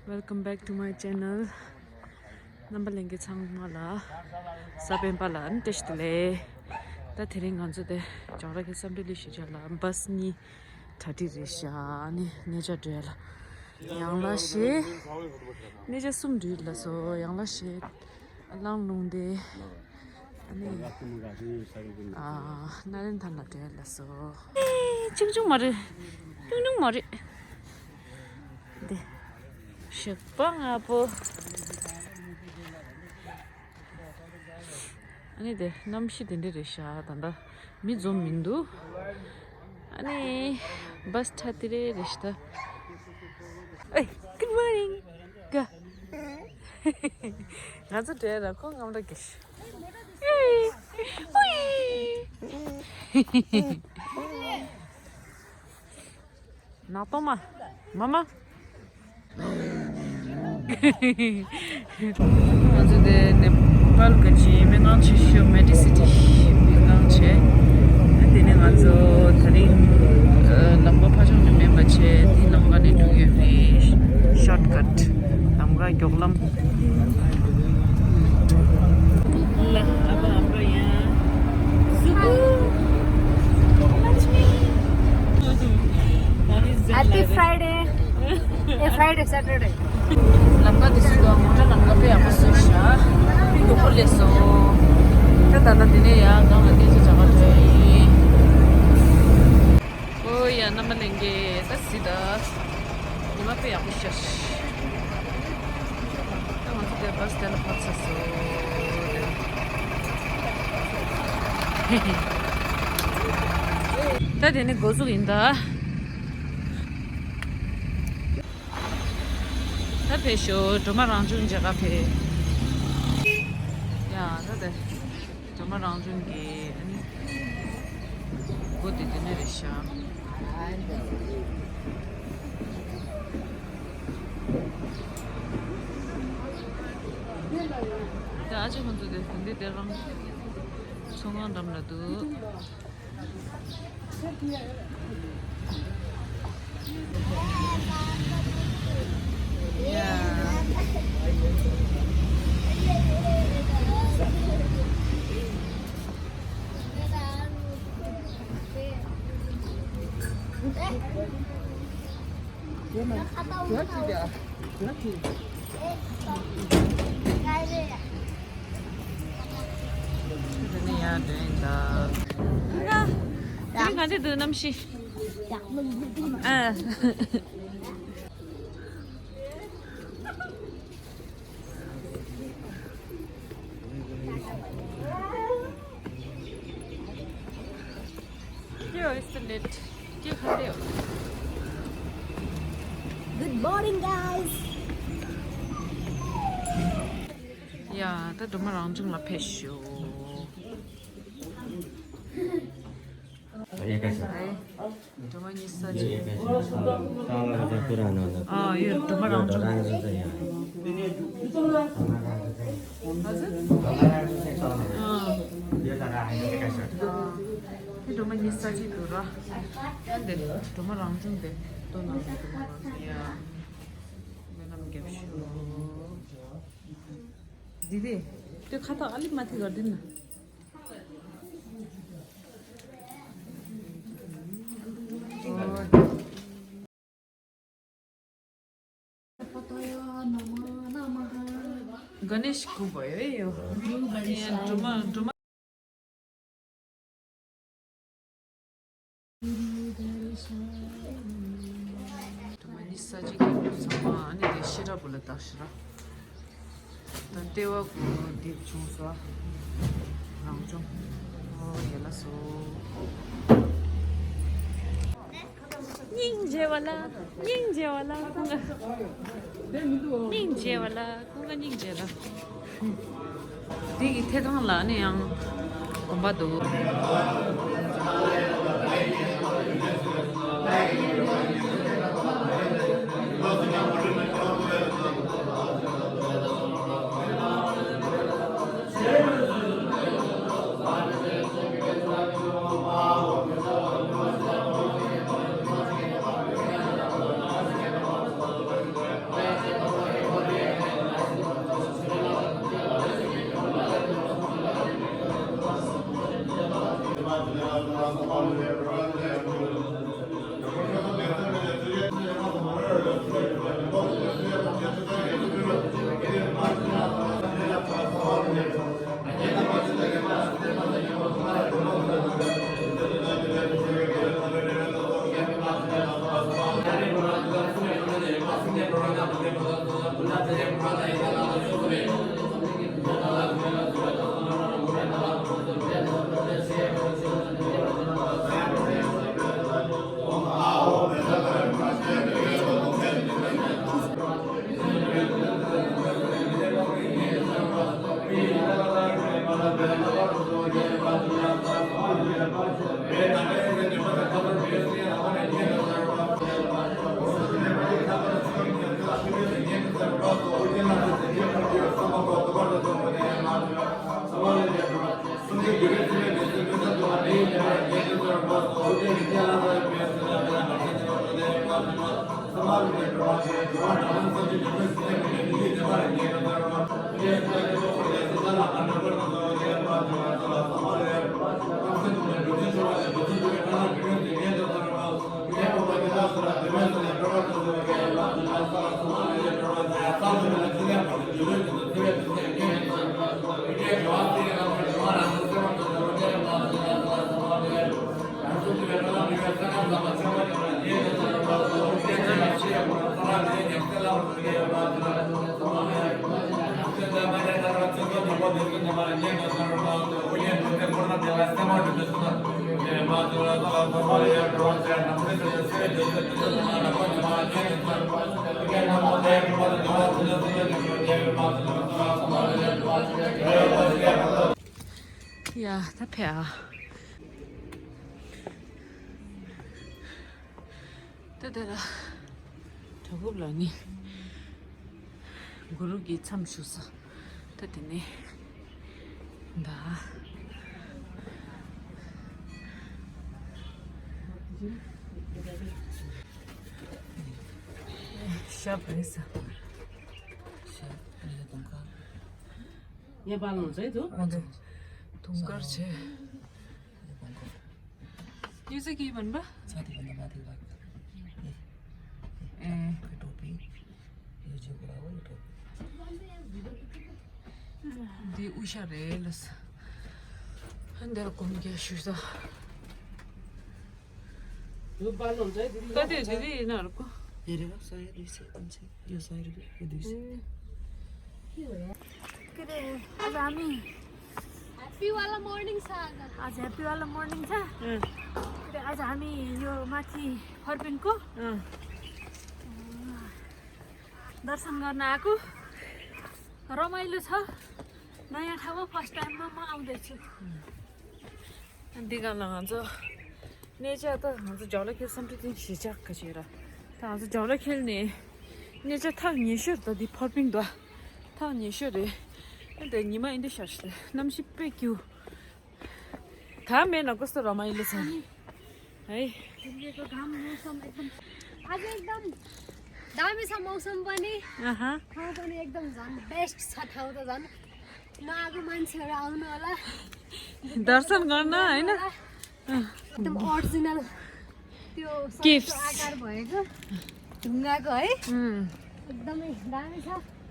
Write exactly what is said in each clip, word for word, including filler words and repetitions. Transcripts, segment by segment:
Welcome back to my channel. རྣམ་པ་ལྷན་རྒྱས་ཚང་མ་ལ་གཟའ་སྤེན་པ་ལ་ཨ་ནི་བཀྲ་ཤིས་བདེ་ལེགས། ད་དེ་རིང་ང་ཚོ་དེ་ཇོ་ར་གི་སམ་ཏི་ལི་ཞི་ཅ་ལ་བཱས་གཉིས་གྲ་སྒྲིག་རེད་ཤག་ཨ་ནི་གནས་མཇལ་འགྲོ་ཡ་ལ། ཡང་ལ་ཞེ། གནས་མཇལ་གསུམ་འགྲོ་ཡ་ལ་སོ། ཡང་ལ་ཞེ། ཨ་ལང་ལུང་བསྟན། ཨ་ནི། ཨ། སྣ་རིན་ཐང་ལ་འགྲོ་ཡ་ལ་སོ། ཨེ། ཆུང་ཆུང་མ་རེད། ཆུང་ཆུང་མ་རེད། འདི། ཞག་པ་ང་པོ། ཨ་ནི་དེ་གནམ་གཤིས་དེ་འདྲ་རེད་ཤག་ད་ལྟ་མི་འཛོམས་མི་འདུག་ཨ་ནི་བཱས་ཁྲ་ཏི་རེ་རེད་ཤག་ད། ཨེ། Good morning. ག་ང་ཚོ་འདྲ་ར་ཁོ་ངམ་ར་གེ་ཤི། ནག་ཏོ་མ། མ་མ། ང་ཚོ་དེ་ནེ་པཱལ་གྱི་མི་མང་ཆེ་ཤོས་མེ་ཌི་སི་ཊི་མི་མང་ཆེ། དེ་ནས་ང་ཚོ་དེ་རིང་ལམ་ཁ་ཕར་ཕྱོགས་ནས་མེད་པ་བྱས་དེ་ལམ་ཁ་ནས་འགྲོ་གི་ཡོད་རེད། ཤོཊ་ཀཊ། ལམ་ཁ་མགྱོགས་ལམ། Happy Friday. ཨེ། Friday, Saturday. ལམ་ཁ་དེ་སུ་དང་ངོ་སྤྲོད་ལམ་ཁ་དཔེ་ཡག་པོ་བཟོས་ཤག་དཔེ་མགྱོགས་པོ་སླེབས་སོང་། ད་ད་ལྟ་དེ་ནས་ཡར་སྒང་ལ་སྐད་ཆ་བྱ་ག་འགྲོ་ཡ་ཡིན། ཨོ་ཡ། རྣམ་པ་ལྷན་རྒྱས་ད་གཟིགས་དང་། ཉི་མ་དཔེ་ཡག་པོ་ཤར། ད་ང་ཚོ་དེ་བཱས་དེ་ལ་ཕར་ཚར་སོང་། ད་དེ་ནས་འགོ་འཛུགས་ཡིན་ད། ད་ཕེབས་ཤོག་སྒྲོལ་མ་རང་བྱུང་མཇལ་ག་ཕེབས། ཡ། ད་དེ་སྒྲོལ་མ་རང་བྱུང་གི་ཨ་ནི་སྒོ་དེ་དེ་ནས་རེད་ཤག་ད་ཨ་ཅེ་ཁོང་ཚོ་དེ་དེ་འདི་དེ་རང་ཚོང་ཁང་འགྲམ་ལ་འདུག་དེ་ནས་ཡར་འགྲོ་ཡིན་ད། ད་རིང་ག་འདྲ་འདུག་གནམ་གཤིས། ཨ། Here is the net. Good morning, guys. ཡ། ད་སྒྲོལ་མ་རང་བྱུང་ལ་ཕེབས་ཤོག་སྒྲོལ་མ་གཉིས་ས་ཅིག་ཨ་ཡོད། སྒྲོལ་མ་རང་བྱུང་། ཨ་ཙི། ཨ། དེ་སྒྲོལ་མ་གཉིས་ས་ཅིག་འདུག་ར། ཡང་དེ་སྒྲོལ་མ་རང་བྱུང་དེ་ལྟོ་ནང་དུ་མ་རང་ཡ། སྨོན་ལམ་རྒྱབ་ཤོག་འདི་དེ་ཁ་ཐག་ཨ་ལི་མ་ཐི་གར་དེ་ན། ག་ནེ་ཤི་ཀུ་པ་ཡོ་ཡོ། སྒྲོལ་མ་སྒྲོལ་མ། སྒྲོལ་མ་གཉིས་ས་གཅིག་གི་ཚང་མ་ཨ་ནི་དེ་ཤེས་རབ་བུ་ལ་བཏགས་ཤི་ར། ད་ལྟེ་བ་གུ་འདེབས་བྱུང་སོ། རང་བྱུང་། ཨོ་ཡ་ལ་སོ། སྙིང་རྗེ་བ་ལ། སྙིང་རྗེ་བ་ལ་ཁོང་ག་སྙིང་རྗེ་བ་ལ་ཁོང་ག་སྙིང་རྗེ་ལ། འདི་གི་ཐད་གཏོང་ལ་ནི་ཡང་གོམ་པ་འདུག་ཡ། ད་ཕེ་ཨ། ད་དེ་ལ་གྲྭ་རྒྱུན་ལ་ནི་གུ་རུ་གི་མཚམས་བཞུགས་ས། ད་དེ་ནས་ད་ཞབས་རེད་ས། ཞབས་རེད། དུང་དཀར། ངས་པ་ལོང་ཚོད་དུ། ང་ཚོ་དུང་དཀར་བྱས། ཡོད་ས་གི་མིན་པ། ཚ་དེ་བ་ན་མ་དེ་བ། ཨེ། ཁོ་ཏོ་པི། ཡོད་ཅེ་གོ་ར་བོ་ཡོད་ཏོ། འདི་དབུ་ཞྭ་རེད་ལ་ས། ཧན་དེར་གོམ་རྒྱ་ཞུ་ས། ད་དེ་དེ་དེ་ཡིན་ན་རུ་གོ། དེ་རེད་བ། ས་ཡ་དེ་སེ་ཨམ་སེ། यो साइड भी ये दूसरी। के रे, आज हामी ह्याप्पी वाला मर्निङ छ आज। आज ह्याप्पी वाला मर्निङ छ। अँ। के रे, आज हामी यो माथि फर्पिनको अँ। दर्शन गर्न आएको। रमाइलो छ। नयाँ ठाउँमा फर्स्ट टाइममा म आउँदैछु। འདི་ག་ལ་ང་ཚོ་གནས་མཇལ། ད་ང་ཚོ་ཇོ་ལ་ཁེལ་སམ་ཏི་ཐིང་གཞིས་ཆགས་ཁ་ཆེ་ར། ད་ང་ཚོ་ཇོ་ལ་ཁེལ་ནས་གནས་མཇལ་ཐག་ཉེ་ཤོས། ད་འདི་ཕར་པིང་དུ་ཐག་ཉེ་ཤོས་རེད། ཨ་ད་ཉི་མ་ཨིན་དུ་ཤར་ཤི་གནམ་གཤིས་དཔེ་སྐྱིད། ད་མེད་ན་ཀོ་སི་ར་མ་ཡི་ལི་ཚ། है। दिल्लीको घाम मौसम एकदम, आज एकदम दामी छ मौसम पनि। अहँ। ठाउँ पनि एकदम झन् बेस्ट छ ठाउँ त झन्। म आएको मान्छेहरू आउनु होला। दर्शन गर्न, होइन? एकदम ओरिजिनल त्यो गिफ्ट। आकार भएको ढुङ्गाको है। एकदमै दामी छ।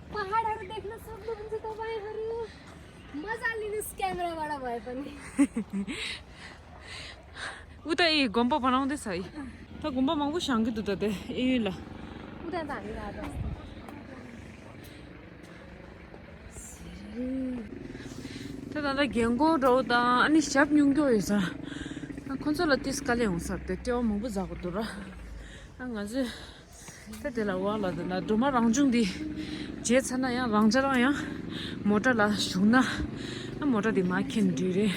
पहाडहरू देख्न सक्नुहुन्छ तपाईँहरू। मजा लिनुहोस् क्यामेराबाट भए पनि। उता ए गुम्बा बनाउँदैछ है। त गुम्बा महँगो सांगे दुता दे ए ल। उता त हामी गएको। ད་ད་ད་རྒན་གོག་འདྲ་བོ་དང་ཨ་ནི་ཞབས་སྙུང་སྐྱོ་ཡོད་ས། ཨ་ཁོ་ཚོ་ལ་ཏིས་དཀའ་ལས་ཡོང་ས་དེ་སྐྱེ་བ་མང་པོ་འཛག་གི་འདུག་ར། ཨ་ང་ཚོས། ད་དེ་ལ་བ་ལ་དེ་ན་སྒྲོལ་མ་རང་བྱུང་འདི་བརྗེད་ཚར་ན་ཡང་རང་འཇགས་རང་ཡང་མོ་ཊ་ལ་ཞུགས་ན་ཨ་མོ་ཊ་འདི་མ་ཁྱེར་འགྲིག་རེད།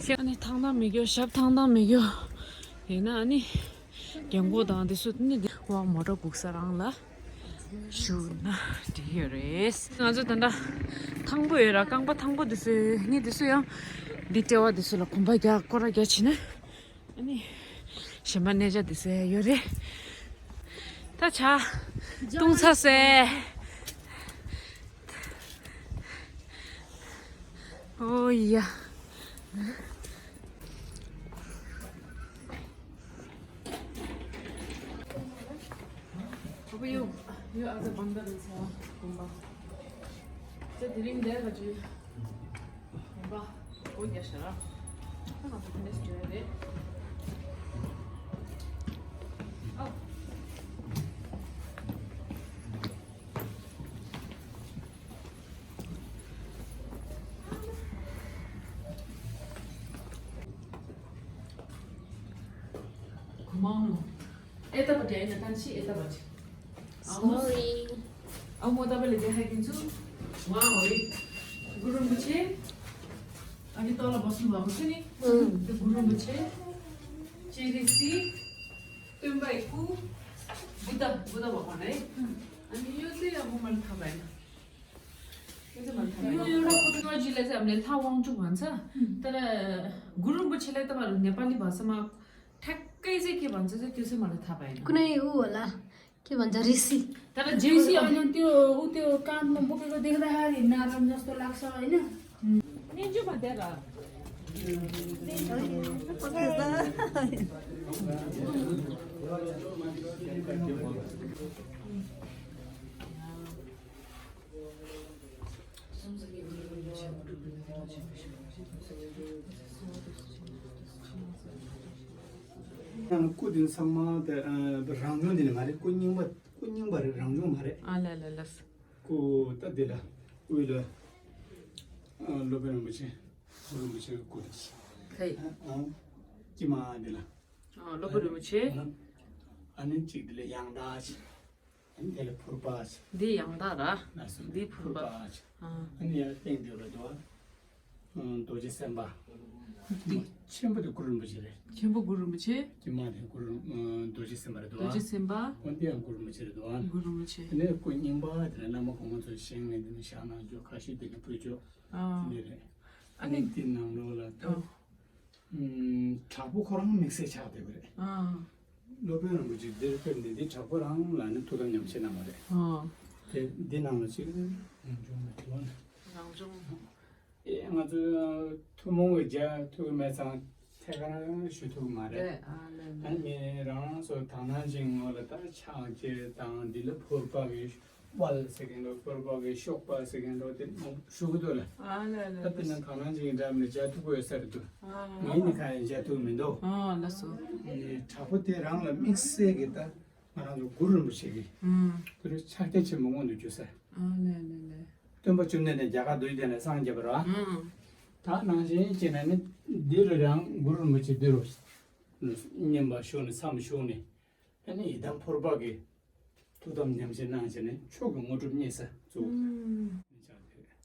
ཤེས་ཨ་ནི་ཐང་ཐང་མི་རྒྱོ་ཞབས་ཐང་ཐང་མི་རྒྱོ་ཡིན་ན་ཨ་ནི་རྒན་གོག་དང་དེ་ཚོ་ནི་འདི་བ་མོ་ཊ་སྒུག་ས་རང་ལ་ཞུགས་ན་འགྲིག་ཡོད་རེད། ང་ཚོ་ད་ལྟ་ཐང་པོ་ཡོད་ར་རྐང་པ་ཐང་པོ་དེ་ཚོ་ངས་དེ་ཚོ་ཡང་འདི་ལྟེ་བ་དེ་ཚོ་ལ་གོམ་པ་རྒྱག་སྐོར་ར་རྒྱག་བྱས་ན། ཨ་ནི། གཞན་པ་གནས་མཇལ་དེ་ཚོ་ཡོད་རེད། ད་ཆ། བཏུང་ཚར་སོང་། ཨོ་ཡ། ཨ་ཕ་ཡོ། ཡོ་ཨ་ཙི་བང་ད་རེད་ས་གོམ་པ། ད་དེ་རིང་འདས་ག་ཅི། གོམ་པ། སྒོ་རྒྱག་ཤ་ར། ད་ང་ཚོ་ཁ་ནས་འགྲོ་ཡ་རེད། ཨ། མང་ནོ། ཨེ་ཏ་པ་དེ་ཨེ་ན་ཏན་ཆི་ཨེ་ཏ་པ་དེ། ཨ་མོ། Sorry. ཨ་མོ་ཏ་པ་ལེ་དེ་ཧ་གིན་ཚུ། ཝ་ཨོ་ཡི། གུ་རུ་རིན་པོ་ཆེ། ཨ་ནི་ཏོ་ལ་བ་སུ་བ་བ་སུ་ནི། ཨུམ། དེ་གུ་རུ་རིན་པོ་ཆེ། ཅེ་རི་སི། སྟོན་པའི་སྐུ། བུདྡྷ་བུདྡྷ་བ་མ་རེད། ཨ་ནི་ཡོད་ཚེ་ཨ་མོ་མ་ལ་ཐ་བ་ཡིན། ཡོ་ཡོ་ར་ཁོ་ཚོ་ཇི་ལེ་ཟེར་ཨམ་ལེ་ལྷ་དབང་ཕྱུག་ང་ཚ། ད་ར་གུ་རུ་རིན་པོ་ཆེ་ལེ་ད་བ་ནེ་པ་ལི་བ་ས་མ་ཐག་ཀེ་ཟེ་ཀེ་བ་ཚ་ཟེ་ཀེ་ཟེ་མ་ལ་ཐ་བ་ཡིན། ཀུ་ནེ་ཨུ་ཝ་ལ་ཀེ་བ་ཛ་རི་སི། ད་ར་ཇེ་སི་ཨ་ནོ་ཏེ་ཨུ་ཏེ་ཀན་ནོ་བོ་ཀེ་ལོ་དེ་ཁ་ཧ་རི་ན་ར་ནོ་སྟོ་ལག་ཤ་ཡིན་ན། ནེ་ཇུ་མ་དེ་ར། ཡང་སྐུ་དེ་ཚང་མ་དེ་རང་བྱུང་དེ་ནི་མ་རེད། སྐུ་རྙིང་པ་སྐུ་རྙིང་པ་རེད། རང་བྱུང་མ་རེད། ཨ་ལ་ལ་ལ། སྐུ་ད་དེ་ལ་དབུས་ལ་སློབ་དཔོན་རིན་པོ་ཆེ། གུ་རུ་རིན་པོ་ཆེའི་སྐུ་དེ། ཧེ། ཨ་ཨ་ཀྱི་མ་དེ་ལ། ཨ་སློབ་དཔོན་རིན་པོ་ཆེ། ཨ་ནི་གཅིག་དེ་ལ་ཡང་དག་ཆེ། ཨ་ནི་དེ་ལ་ཕུར་པ་ཆེ། འདི་ཡང་དག་ར། ལགས་སོ། འདི་ཕུར་པ། ཕུར་པ་ཆེ། ཨ། ཨ་ནི་ཡར་སྟེང་དེ་ལ་འདུག་ཨ། རྡོ་རྗེ་སེམས་དཔའ། འདི། ཆེན་པོ་དེ་གུ་རུ་རིན་པོ་ཆེ་རེད། ཆེན་པོ་གུ་རུ་རིན་པོ་ཆེ། དཀྱིལ་མ་དེ་གུ་རུ། རྡོ་རྗེ་སེམས་དཔའ་རེད་འདུག་ཨ། རྡོ་རྗེ་སེམས་དཔའ། འོ་འདི་ཡང་གུ་རུ་རིན་པོ་ཆེ་རེད་འདུག་ཨ། གུ་རུ་རིན་པོ་ཆེ། དེ་ནས་སྐུ་རྙིང་པ་དེ་ལ་བླ་མ་གོང་མ་ཚོ་བཞེངས་ནས་འདི་ནས་བཞག་གནང་རྒྱུ། ཁ་ཤས་དེ་ནས་ཕུལ་ཆོག་ཨ། འདི་རེད། ཨ་ནི་འདི་ནང་ལོགས་ལ་ད། ཨ། ཨུམ། དྲག་པོ་ཁོ་རང་དམིགས་བསལ་ཆགས་བསྡད་པ་རེད། ཨ། སློབ་དཔོན་རིན་པོ་ཆེ་འདིར་ཕེབས་ནས་འདི་དྲག་པོ་རང་ལ་ནི་ཐུགས་དམ་ཉམས་བཞེས་གནང་བ་རེད། ཨ། དེ་འདི་ནང་ལ་ཅིག་རང་བྱུང་མ་དྲི་བ་ནི། རང་བྱུང་། ཨེ་ང་ཚོ་ཐུན་མོང་གི་མཇལ་ཐུབ་མེད་ཙང་ཐད་ཀར་ཞུ་ཐུབ་མ་རེད། རེད། ཨ་ལེ་ལེ། ཨ་ནི་རང་སོ་དག་སྣང་ཅན་ངོ་ལ་ད་ཕྱག་རྒྱ་དང་འདི་ལ་ཕུར་པ་གི། དཔལ་ཟེར་མཁན་འགྲོ། ཕུར་པ་གི་གཤོག་པ་ཟེར་མཁན་འགྲོ། དེ་མང་པོ་ཞུ་གི་འདུག་ལ། ཨ་ལེ་ལེ། ད་དེ་ནང་གང་རང་ཅིག་འདྲ་མི་འཇའ་ཐུག་པོ་ཡོད་ས་རེད་འདུག་ཨ། ངས་ནི་གང་ཡང་འཇའ་ཐུག་མི་འདུག་ཨ་ལགས་སོ། ཨ་ནི་དྲག་པོ་དེ་རང་ལ་དམིགས་བསལ་གྱི་ད་ང་རང་ཚོ་གུ་རུ་རིན་པོ་ཆེ་གི། ཨ། དེ་རུ་ཕྱག་རྒྱ་ཆེན་པོ་མངོན་དུ་གྱུར་ས། ཨ་ལེ་ལེ་ལེ། སྟོན་པ་བཅོམ་ལྡན་འདས་རྒྱ་གར་རྡོ་རྗེ་གདན་ལ་སངས་རྒྱས་པ་རེད་བ། ཨ། ད་ནང་བཞིན་བྱས་ན་ནི་འདི་རུ་རང་གུ་རུ་རིན་པོ་ཆེ་འདི་རུ་བསྙེན་པ་ཞུགས་ནས་མཚམས་ཞུགས་ནས། ཨ་ནི་ཡི་དམ་ཕུར་པ་གི་ཐུགས་དམ་ཉམས་བཞེས་གནང་བྱས་ནས་མཆོག་གི་དངོས་གྲུབ་བརྙེས་ས་གཙོ་བོ། ཨུམ།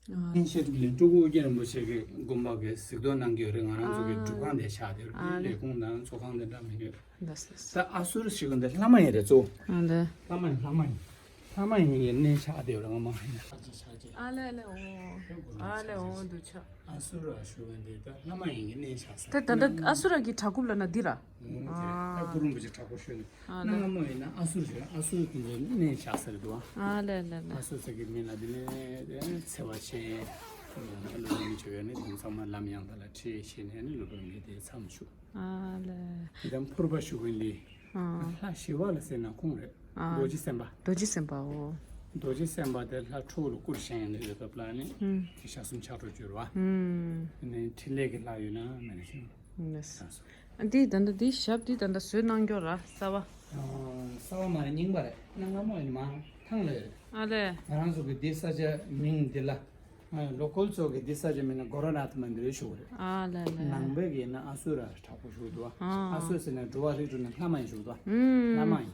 ཨ། ཨིན་ཤེས་ལིན་སྤྲུལ་སྐུ་ཨོ་རྒྱན་རིན་པོ་ཆེ་གི་དགོན་པ་གི་གཟིགས་རྟོག་གནང་གི་ཡོད་རེད། ང་རང་ཚོ་གི་ཨ། སྒྲུབ་ཁང་དེ་ཆགས་བསྡད་ཡོད་རེད། ཨ་ལེ། ལས་ཁུངས་དང་ཚོགས་ཁང་དེ་འདྲ་མི་ཡོད། ལགས་སོ། ད་ཨ་སུར་ཞིག་འདི་ལྷ་མ་ཡིན་རེད་གཙོ་བོ། ཨ་ལེ། ལྷ་མ་ཡིན། ལྷ་མ་ཡིན། ལྷ་མ་ཡིན་གྱི་གནས་ཆགས་བསྡད་ཡོད་རེད། ང་མ་ཡིན། ཨ་ལེ་ཨ་ལེ་འོ། ཨ་ལེ་འོ་འདུག་ཆགས། ཨ་སུར་ཞུ་བ་འདི་ད་ལྷ་མ་ཡིན་གྱི་གནས་ཆགས་ས། ད་ད་ལྟ་ཨ་སུར་གྱི་བྲག་ཕུག་ལབ་ན་འདི་ར། ཨོ་དེ་རེད། ད་གུ་རུ་རིན་པོ་ཆེ་དྲག་པོ་ཞུས་ནས། ཨ་ལེ། གནའ་སྔ་མོ་ཡིན་ན་ཨ་སུར་ཞུས་ན་ཨ་སུར་དེ་ཚོ་གནས་ཆགས་ས་རེད་འདུག་ཨ། ཨ་ལེ་ལེ་ལེ། ཨ་སུར་ཟེར་གྱི་མིང་ལ་དེ་ནས་འཚེ་བ་ཆེ། ཨ་ལོ་མི་ཆོག་ཡ་ནི་དེ་ཚང་མ་ལམ་ཡང་དག་ལ་ཁྲིད་བྱས་ནས་ནི་སློབ་དཔོན་གྱིས་དེ་མཚམས་ཞུགས། ཨ་ལེ། ཡི་དམ་ཕུར་པ་ཞུ་མཁན་ལས། ཨ། ལྷ་ཞི་བ་ལྷ་ཟེར་ན་ཁོང་རེད། ཨ། རྡོ་རྗེ་སེམས་དཔའ། རྡོ་རྗེ་སེམས་དཔའ་འོ། རྡོ་རྗེ་སེམས་དཔའ་དེ་ལྷ་ཕྲུག་ལ་སྐུར་བཞེངས་ཡོད་སྐབས་ལ་ནི། ཨུམ། དེ་ཞག་གསུམ་ཆགས་འགྲོ་གྱུར་བ། ཨུམ། ནི་འཕྲིན་ལས་ཀྱི་ལྷ་ཡོད་ན་མེད་ན་ཤེས། ལགས་སོ། ཨ་འདི་ད་ལྟ་འདི་ཞབས་འདི་ད་ལྟ་བཟོས་གནང་མགྱོགས་ར་གསར་པ། ཨ་གསར་པ་མ་རེད། རྙིང་པ་རེད། གནའ་སྔ་མོ་ཡིན་མ་ཐང་ལ་ཡོད་རེད། ཨ་ལེ། ང་རང་ཚོ་གི་འདི་ས་ཆ་མིང་འདི་ལ། ལོ་ཀལ་ཚོ་གི་འདི་ས་ཆ་མིང་ལ་གོ་ར་ནཱ་ཐ་མན་དིར་ཞུ་གི་རེད། ཨ་ལ་ལ། ནང་པའི་གི་ཡིན་ན་ཨ་སུ་ར་དྲག་པོ་ཞུ་གི་འདུག་ཨ། ཨ་སུ་ཟེར་ན་འགྲོ་བ་རིགས་དྲུག་ནི་ལྷ་མ་ཡིན་ཞུ་གི་འདུག་ཨ། ལྷ་མ་ཡིན།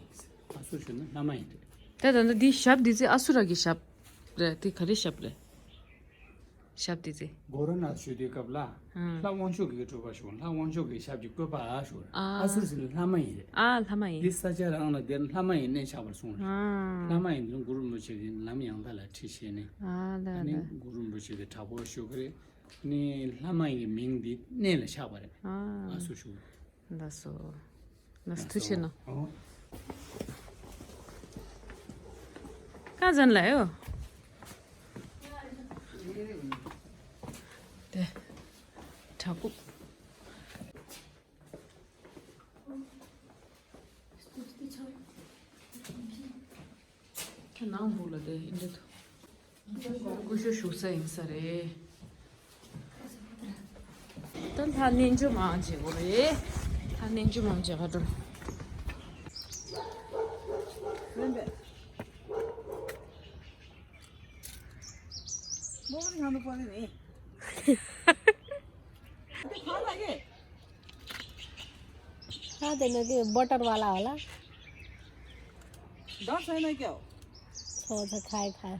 ཨ་སུ་ཞུ་ན་ལྷ་མ་ཡིན་རེད། ད་ད་ལྟ་འདི་ཞབས་འདི་ཚེ་ཨ་སུ་ར་གི་ཞབས་རེད། དེ་ག་རེ་ཞབས་རེད། ཞབས་དེ་ཚེ། གོ་ར་ནཱ་ཞུ་དུས་སྐབས་ལ། ཨང་། ལྷ་དབང་ཕྱུག་གི་སྤྲུལ་པ་ཞུ། ལྷ་དབང་ཕྱུག་གི་ཞབས་ཀྱི་བཀོད་པ་ཨ་ཞུ། ཨ། ཨ་སུ་ཟེར་ན་ལྷ་མ་ཡིན་རེད། ཨ་ལྷ་མ་ཡིན། འདི་ས་ཆ་རང་ལ་དེར་ལྷ་མ་ཡིན་གནས་ཆགས་པར་གསུངས་རེད། ཨ། ལྷ་མ་ཡིན་དུ་གུ་རུ་རིན་པོ་ཆེ་གིས་ལམ་ཡང་དག་ལ་ཁྲིད་བྱས་ནས། ཨ་ལ་ཨ་ནི་ལ། གུ་རུ་རིན་པོ་ཆེ་གིས་དྲག་པོ་ཞུ་གི་རེད། ནི་ལྷ་མ་ཡིན་གྱི་མིང་འདི་གནས་ལ་ཆགས་པ་རེད། ཨ། ཨ་སུ་ཞུ། ལགས་སོ། ལགས་སོ། ཐུགས་རྗེ་གནང་། ཨོ། ཀ་ཟན་ལ་ཡོ། དེ། དྲག་པོ། ཁྱེད་ནང་སྦུག་ལ་དེ་ཨིན་འདྲ་འདུག་སྐུ་ཞབས་བཞུགས་ས་ཡིན་ས་རེད། ད་ལྷ་རྣལ་འབྱོར་མ་བྱེད་དགོས་རེད། ལྷ་རྣལ་འབྱོར་མ་བྱེད་ག་འགྲོ། त्यो के बटरवाला होला। डर छैन क्या हो? छ छ खाए खाए।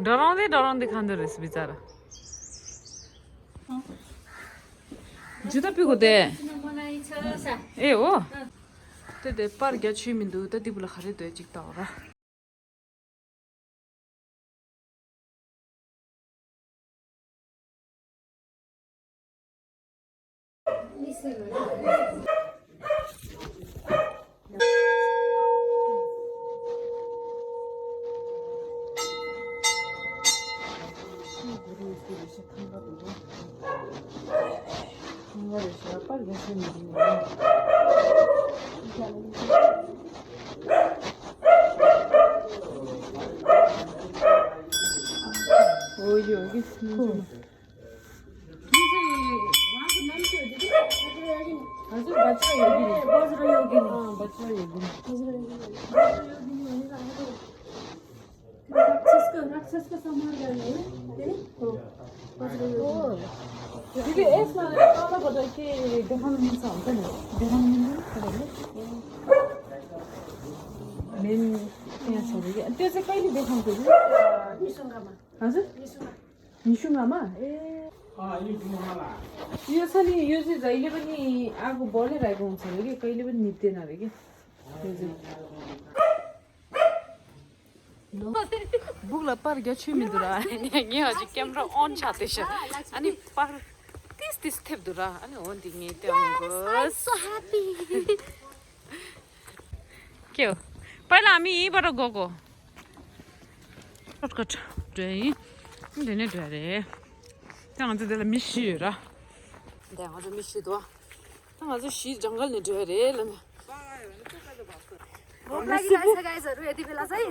डराउँदै डराउँदै खाँदो रहेछ बिचरा। जुत्ता पिएको दे। ए हो। त्यो दे पार क्या छु मिन्दु त दिबुला खरे दे चिक त हो र। हो यो कि सुन्नु। जुन चाहिँ उहाँको नाम के हो दिदी? हजुर, बच्चा योगिनी। बज्र योगिनी। अँ, बच्चा योगिनी। बज्र योगिनी। बज्र योगिनी भनेर आएको। राक्षसको, राक्षसको संहार गर्ने हो, है? हो। बज्र योगिनी। हो। दिदी, यसमा तलबाट के देखाउनु मिल्छ, हुन्छ नि? देखाउनु मिल्दैन तपाईँहरूले? मेन त्यहाँ छ अरे कि। अनि त्यो चाहिँ कहिले देखाउँछ दिदी? निसुङ्गामा। हजुर? निसुङ्गा। निसुङ्गामा? ए। यो छ नि, यो चाहिँ जहिले पनि आगो बलिरहेको हुन्छ अरे कि, कहिले पनि निप्दैन अरे कि। यो चाहिँ। बुकलाई पार क्या छु मिल्दो र? ངས་ཧ་ཅང་ཀེམ་ར་ཨོན་ཆགས་ཏེ་ཤ། ཨ་ནི་པར་ཏིས་ཏིས་ཐེབས་འདུག་ར། ཨ་ནི་འོན་ཏེ་ངས་ལྟ་འོང་གི། So happy. के हो? पहिला हामी यहीँबाट गएको। सर्टकट है। धेरै नै धेरै। त्यहाँ अझ त्यसलाई मिसियो र। त्यहाँ अझ मिसियो त। त्यहाँ अझ सी जङ्गल नै धेरै ल। भोक लागिरहेछ गाइजहरू यति बेला चाहिँ।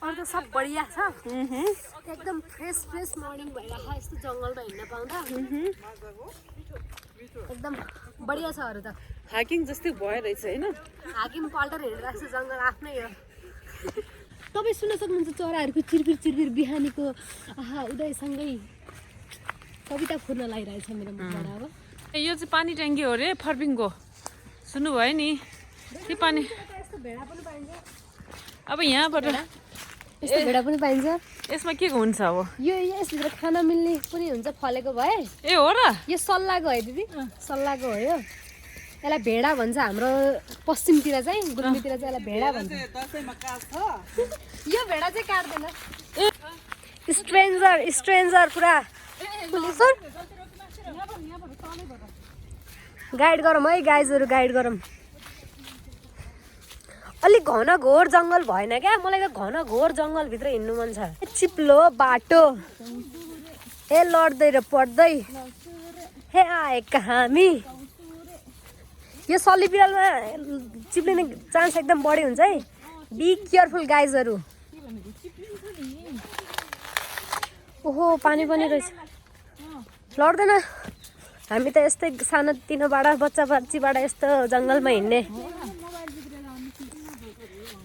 अरू त सब बढिया छ। एकदम फ्रेस फ्रेस मर्निङ भइरहेको छ यस्तो जङ्गलमा हिँड्न पाउँदा। एकदम बढिया छ अरू त। हाइकिङ जस्तै भइरहेछ होइन? हाइकिङ पल्टर हिँडिरहेको छ जङ्गल आफ्नै हो। तपाईँ सुन्न सक्नुहुन्छ चराहरूको चिरपिर चिरपिर बिहानीको आहा उदयसँगै कविता फुर्न लागिरहेछ मेरो मुखबाट अब। ए, यो चाहिँ पानी ट्याङ्की हो रे फर्पिङको। सुन्नुभयो नि? के पानी? यस्तो भेडा पनि पाइन्छ। अब यहाँबाट यस्तो भेडा पनि पाइन्छ। यसमा के हुन्छ अब? यो यसभित्र खान मिल्ने पनि हुन्छ फलेको भए। ए हो र? यो सल्लाको है दिदी, सल्लाको हो यो। यसलाई भेडा भन्छ हाम्रो पश्चिमतिर चाहिँ, गुल्मीतिर चाहिँ यसलाई भेडा भन्छ। दसैँमा काट्छ। यो भेडा चाहिँ काट्दैन। ए स्ट्रेन्जर स्ट्रेन्जर पुरा। पुलिस सर, गाइड गरौँ है गाइजहरू, गाइड गरौँ। अलिक घनघोर जङ्गल भएन क्या? मलाई त घनघोर जङ्गलभित्र हिँड्नु मन छ। चिप्लो बाटो। हे लड्दै र पड्दै। हे आएका हामी। यो सल्ली बिरालोमा चिप्लिने चान्स एकदम बढी हुन्छ है। बी केयरफुल गाइजहरू। ओहो, पानी पनि रहेछ। लड्दैन। हामी त यस्तै सानोतिनोबाट, बच्चा बच्चीबाट यस्तो जङ्गलमा हिँड्ने।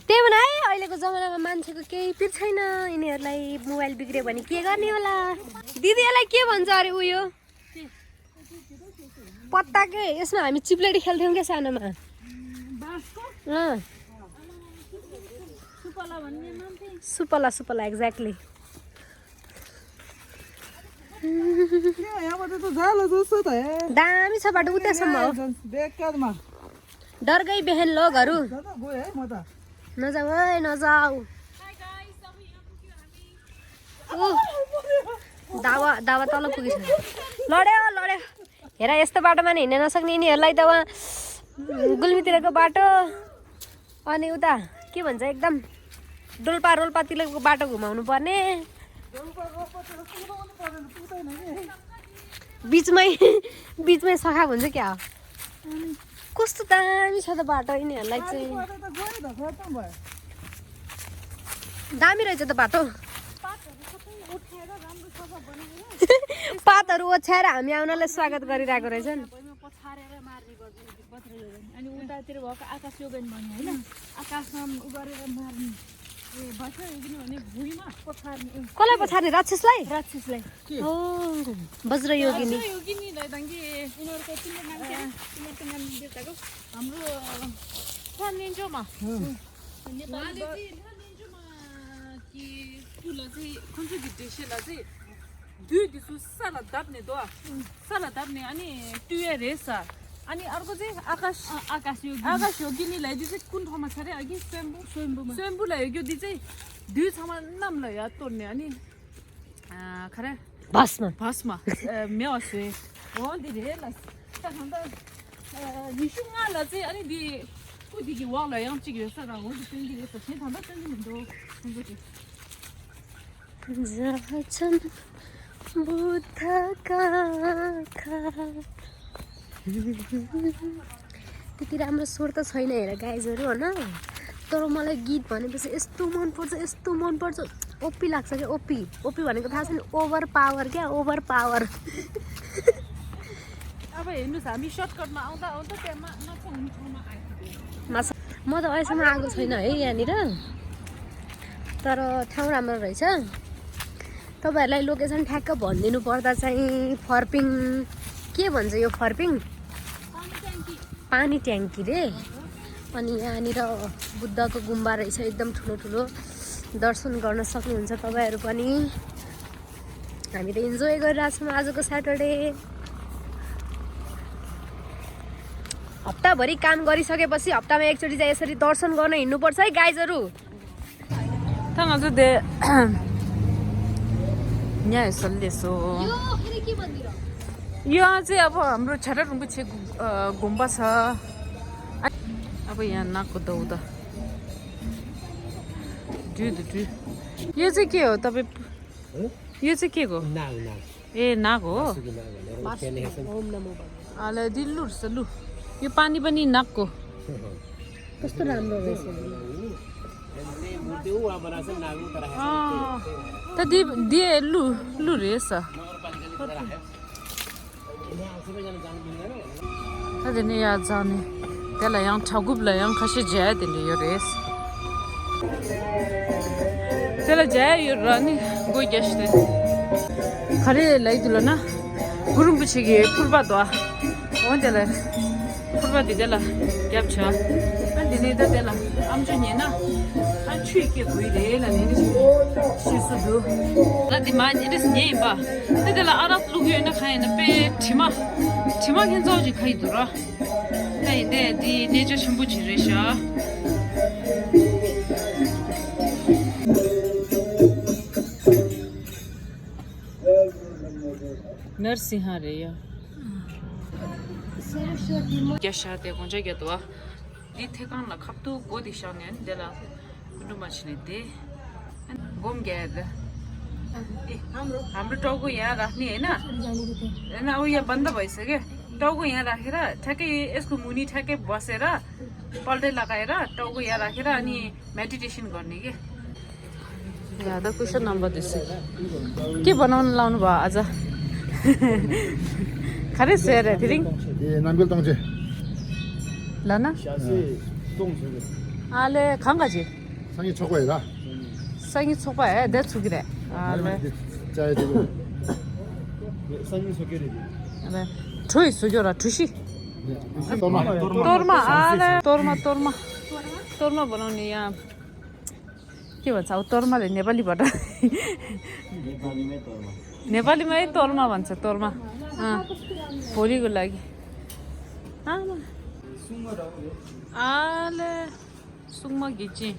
त्यही भएर है, अहिलेको जमानामा मान्छेको केही पिर छैन। यिनीहरूलाई मोबाइल बिग्रियो भने के गर्ने होला? दिदी, यसलाई के भन्छ अरे उयो? पत्ता के? यसमा हामी चिप्लेटी खेल्थ्यौँ क्या सानोमा। अँ। सुपला, सुपला, exactly। क्या, यहाँबाट त जालो जस्तो त, ए। दामी छ बाटो, उतासम्म हो। बेकारमा। डर गई बहन लोगहरू। जाँदा गयो है, म त। नजाऊ है, नजाऊ। ऊ, दावा, दावा तल पुगेछ। लड्यो, लड्यो। हेर, यस्तो बाटोमा नि हिँड्न नसक्ने यिनीहरूलाई त उहाँ गुल्मीतिरको बाटो। अनि उता के भन्छ, एकदम डोल्पा रोल्पातिरको बाटो घुमाउनु पर्ने। बिचमै, बिचमै सखाप हुन्छ क्या हो? कस्तो दामी छ त बाटो यिनीहरूलाई चाहिँ। दामी रहेछ त बाटो। पातहरू ओछ्याएर हामी आउनलाई स्वागत गरिरहेको रहेछ नि। अनि उतातिर भएको आकाश योगन भन्ने होइन, आकाशमा उ गरेर मार्ने। कसलाई पछार्ने? राक्षसलाई? राक्षसलाई। हो, वज्र योगिनी। वज्र योगिनीलाई दाङ्गी। यिनीहरूको तिम्रो नाम के? तिमीहरूको नाम दियो त? हाम्रो ल्हान निन्जोमा। नेपाली उहाँले चाहिँ ल्हान निन्जोमा कि पुला चाहिँ कुन चाहिँ भिडियो सेला चाहिँ दुई दिसु साला दाप्ने दो। साला दाप्ने अनि टुया रेस। अनि अर्को चाहिँ आकाश। आकाश योगिनी। आकाश योगिनीलाई चाहिँ कुन ठाउँमा छ अरे अघि? स्वयम्भू। स्वयम्भूमा। स्वयम्भूलाई हो कि त्यो चाहिँ दुई ठाउँमा नाम ल याद तोड्ने अनि खरे भस्म। भस्म। म्याउ सुए हो दिरे ल। त खन्त निसुङ्गालाई चाहिँ अनि दि कुदिकी वाला याम चिक यो सर हो दि पेन्दी रेस चाहिँ खन्त चाहिँ मिन्दो। जहाँ छन् बुद्धका आँखा। त्यति राम्रो स्वर त छैन हेर गाइजहरू, होइन? तर मलाई गीत भनेपछि यस्तो मनपर्छ, यस्तो मनपर्छ। ओपी लाग्छ क्या, ओपी। ओपी भनेको थाहा छ नि, ओभर पावर क्या, ओभर पावर। अब हेर्नुहोस्, हामी सर्टकटमा आउँदा आउँदा त्यहाँ मा- नपुग्ने ठाउँमा आइपुग्यो। माछा, म त अहिलेसम्म आएको छैन है यहाँनिर, तर ठाउँ राम्रो रहेछ। तपाईँहरूलाई लोकेसन ठ्याक्क भनिदिनु पर्दा चाहिँ फर्पिङ, के भन्छ यो फर्पिङ? पानी ट्याङ्की रे। अनि यहाँनिर बुद्धको गुम्बा रहेछ, एकदम ठुलो ठुलो। दर्शन गर्न सक्नुहुन्छ तपाईँहरू पनि। हामी त इन्जोय गरिरहेछौँ आजको स्याटरडे। हप्ताभरि काम गरिसकेपछि हप्तामा एकचोटि चाहिँ यसरी दर्शन गर्न हिँड्नुपर्छ है गाइजहरू। ཐང་ང་ཚོ་དེ་ཉ་ཡོད་ས་ལས་སོ། यो अरे के मन्दिर हो? यो चाहिँ अब हाम्रो छाडा रिम्पोछे गु- अ, गुम्बा छ। अब यहाँ नाकको दौदा। ड्रु दु ड्रु। यो चाहिँ के हो तपाईँ? यो चाहिँ के को? नाग, नाग। ए, नाग हो? मासुको नाग भनेर उखेल्ने गर्छन्। ओम नमो भगवते। अले दिल्लुर सलु। यो पानी पनि नागको। कस्तो राम्रो रहेछ। मूर्ति ऊ वहाँ बनाएको छ, नाग ऊ तर अँ। त दि दिए लु लु रहेछ। नगरपालिकाले त राखेको। त दि नि या जाने। त्यसलाई यहाँ ठगुपलाई यहाँ खसी ज्या दिने यो रेस। त्यसलाई ज्या यो र नि गो ग्यास दे। खरे लाई दुल न। गुरुङ पछि गे फुर्बा दो। हो त्यसलाई फुर्बा दि त्यसलाई ग्याप छ। अनि दिने त त्यसलाई आम्चो नि न। अनि छुइ के भुइ दे ल नि। सिसु दु। त दि मा नि रिस नि बा। त त्यसलाई आरात लुग्यो न खाएन पे ठिमा। ठिमा खेन जाउ जि खाइ दु र। ད་ཡིན་དེ་འདི་གནས་མཆོག་ཆེན་པོ་ཅིག་རེད་ཤག་ནར་སིང་ཧ་རེད་ཡ། རྒྱ་ཤ་དེ་གོང་ཆ་རྒྱ་དུ་བ། འདི་ཐེ་ཀང་ལ་ཁབ་ཏུ་སྒོ་དེ་བཞག་ནས་འདི་ལ། ཀུན་འགྲོ་མ་བྱས་ནས་བསྡད། སྒོམ་རྒྱག་ཡ་དེ། ཨེ། ཨ་མྲོ་ཀྲོ་གུ་ཡང་རག་ནི་ཡིན་ན། ཨེ་ན་འུ་ཡ་བན་ད་བའི་ཟེར་གི། ཀྲོ་གུ་ཡང་རག་གི་ར། ཐ་གི་ཨེ་སྐུ་མུ་ནི་ཐ་གི་བ་ཟེར་ར། པལ་ཏེ་ལ་ཀ་ཡ་ར། ཀྲོ་གུ་ཡང་རག་གི་ར། ནི་མེ་ཌི་ཊེ་ཤན་གོ་ནི་གི། ཡ་ད་ཀུ་ཤ་རྣམ་པ་དེ་ཟེར། ཀི་བ་ནོན་ལའོན་བ་ཨ་ཛ། ག་རེ་ཟེར་རེད་དེ་རིང་། དེ་རྣམ་རྒྱལ་གཏོང་ཆེ། ལ་ན། ཞྭ་སེ་སྟོང་ཟེར་གི། ཨ་ལེ་གང་ག་ཅི། སང་ཉིན་ཚོགས་པ་ཡིན་ལ། སང་ཉིན་ཚོགས་པ་ཨེ་བསྡད་ཚུགས་ཀྱི་རེད། ཨ་ལེ། ཅ་ཡ་དེ་གོ། སང་ཉིན་ཚོགས་ཀྱི་རེད། ཨ་ལེ། གྲོ་ཡི་བཟོ་རྒྱུ་ར་གྲོ་ཤི། གཏོར་མ། གཏོར་མ་ཨ་ལེ་གཏོར་མ་གཏོར་མ། གཏོར་མ་བོ་ནང་ནས་ཡང་། ཀྱེ་བ་ཚ་བོ་གཏོར་མ་ལས་ནེ་པ་ལི་བ་འདྲ། ནེ་པ་ལི་མའི་གཏོར་མ། ནེ་པ་ལི་མའི་གཏོར་མ་བ་ཚ་གཏོར་མ། ཨ། བོ་ལི་གུ་ལ་གི། ཨ་མ། ཨ་ལེ། སྲུང་མ་གི་ཅི།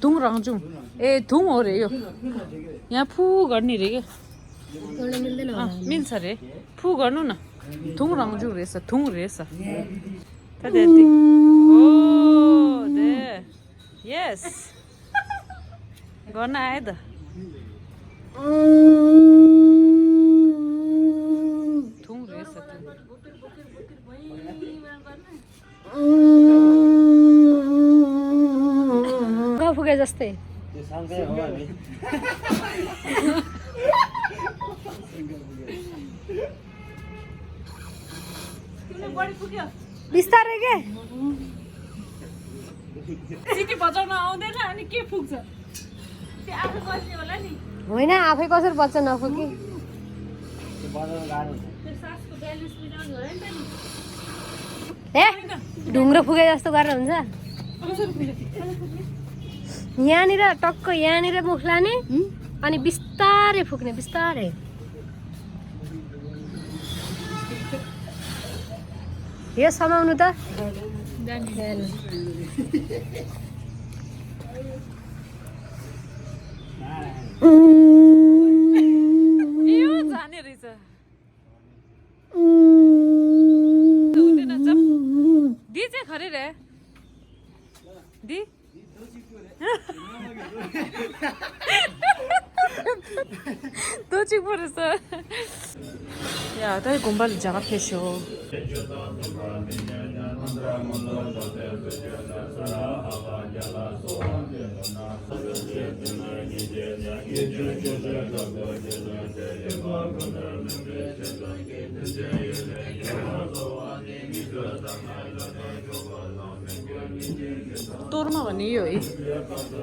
དུང་རང་བྱུང་། ཨེ་དུང་འོ་རེ་ཡོ། ཡང་ཕུ་གར་ནི་རེ་གི། ཨ་མིན་ས་རེ། ཕུ་གར་ནུ་ན། དུང་རང་བྱུང་རེ་ས་དུང་རེ་ས། ད་དེ་དེ། ཨོ་དེ། ཡེས། གོ་ན་ཨེ་ད། དུང་རེ་ས་དུང་། ढुङ्गा फुके जस्तै। बिस्तारै के? सिटी बजाउन आउँदैन अनि के फुक्छ? होइन, आफै कसरी बच्चा नफुकी। ए, ढुङ्ग्रो फुके जस्तो गरेर हुन्छ। यहाँनिर टक्क यहाँनिर मुख लाने, अनि बिस्तारै फुक्ने, बिस्तारै। यो समाउनु त। ए, यो जाने रहेछ। हुँदैन, जब। दी चाहिँ खरे रे। दी। दोची परेछ। या, त गुम्बाले जग्गा फेस्यो। तोर्मा भन्ने यो है।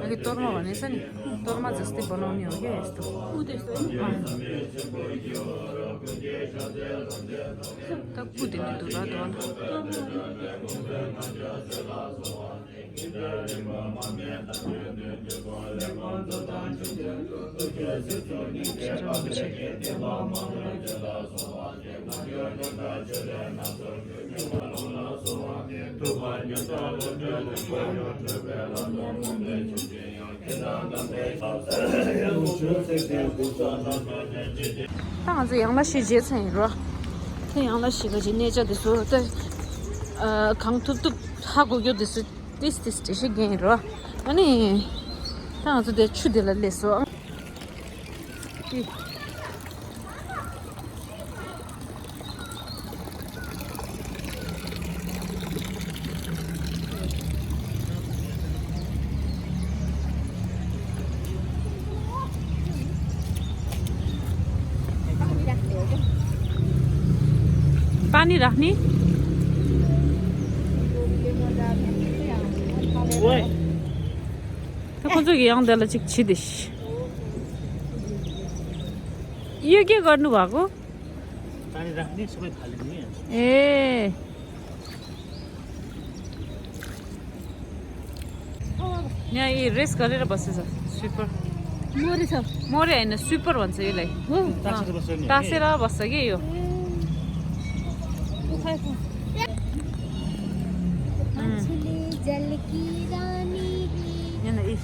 अघि तोर्मा भनेको छ नि, तोर्मा जस्तै बनाउने हो क्या यस्तो। ऊ त्यस्तो हो नि। अँ। त कुदेर्ने धुरा धुरा। ད་ང་ཚོ་ཡང་ལ་ཤི་རྗེས་ཚན་ཡིན་རོ། ད་ཡང་ལ་ཤི་ག་ཅི་གནས་ཆ་དེ་ཚོ་ད་གང་ཐུབ་ཐུབ་ཧ་གོ་རྒྱུ་དེ་ཚོ་ཏིས་ཏིས་དེ་ཤི་རྒན་ཡིན་རོ། ཨ་ནི་ད་ང་ཚོ་དེ་ཆུ་དེ་ལ་སླེབས་སོ། पानी राख्ने? ཁོ་ཚོ་གི་ཡང་འདི་ལ་ཅིག་བྱེད་དེ་ཤི། यो के गर्नुभएको? पानी राख्ने, सबै फाल्ने नि। ए। यहाँ यी रेस्ट गरेर बसेछ, स्विपर। मोरे छ। मोरे होइन, स्विपर भन्छ यसलाई। हो। टाँसेर बस्छ नि। टाँसेर बस्छ कि यो। ए। उखाएको। मान्छेले जलकी रानी। यहाँ न, यी।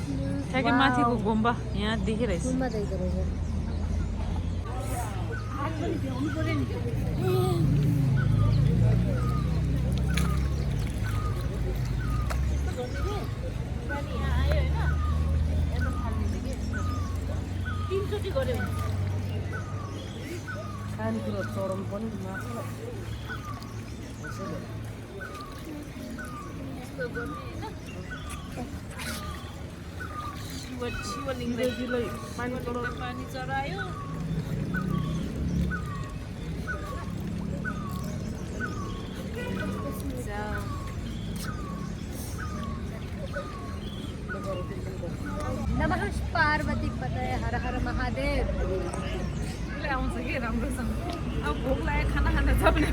ठ्याक्कै माथिको गुम्बा यहाँ देखिरहेछ। गुम्बा देख्दो रहेछ। खानेकुरा चढाउनु पनि मात्र। शिव, शिवलिङ्ग, शिवलिङ्गलाई पानी चढाउनु। पानी चढायो। नमः पार्वती पतये हर हर महादेव। उसलाई आउँछ कि राम्रोसँग। अब भोक लाग्यो, खाना खान जाने।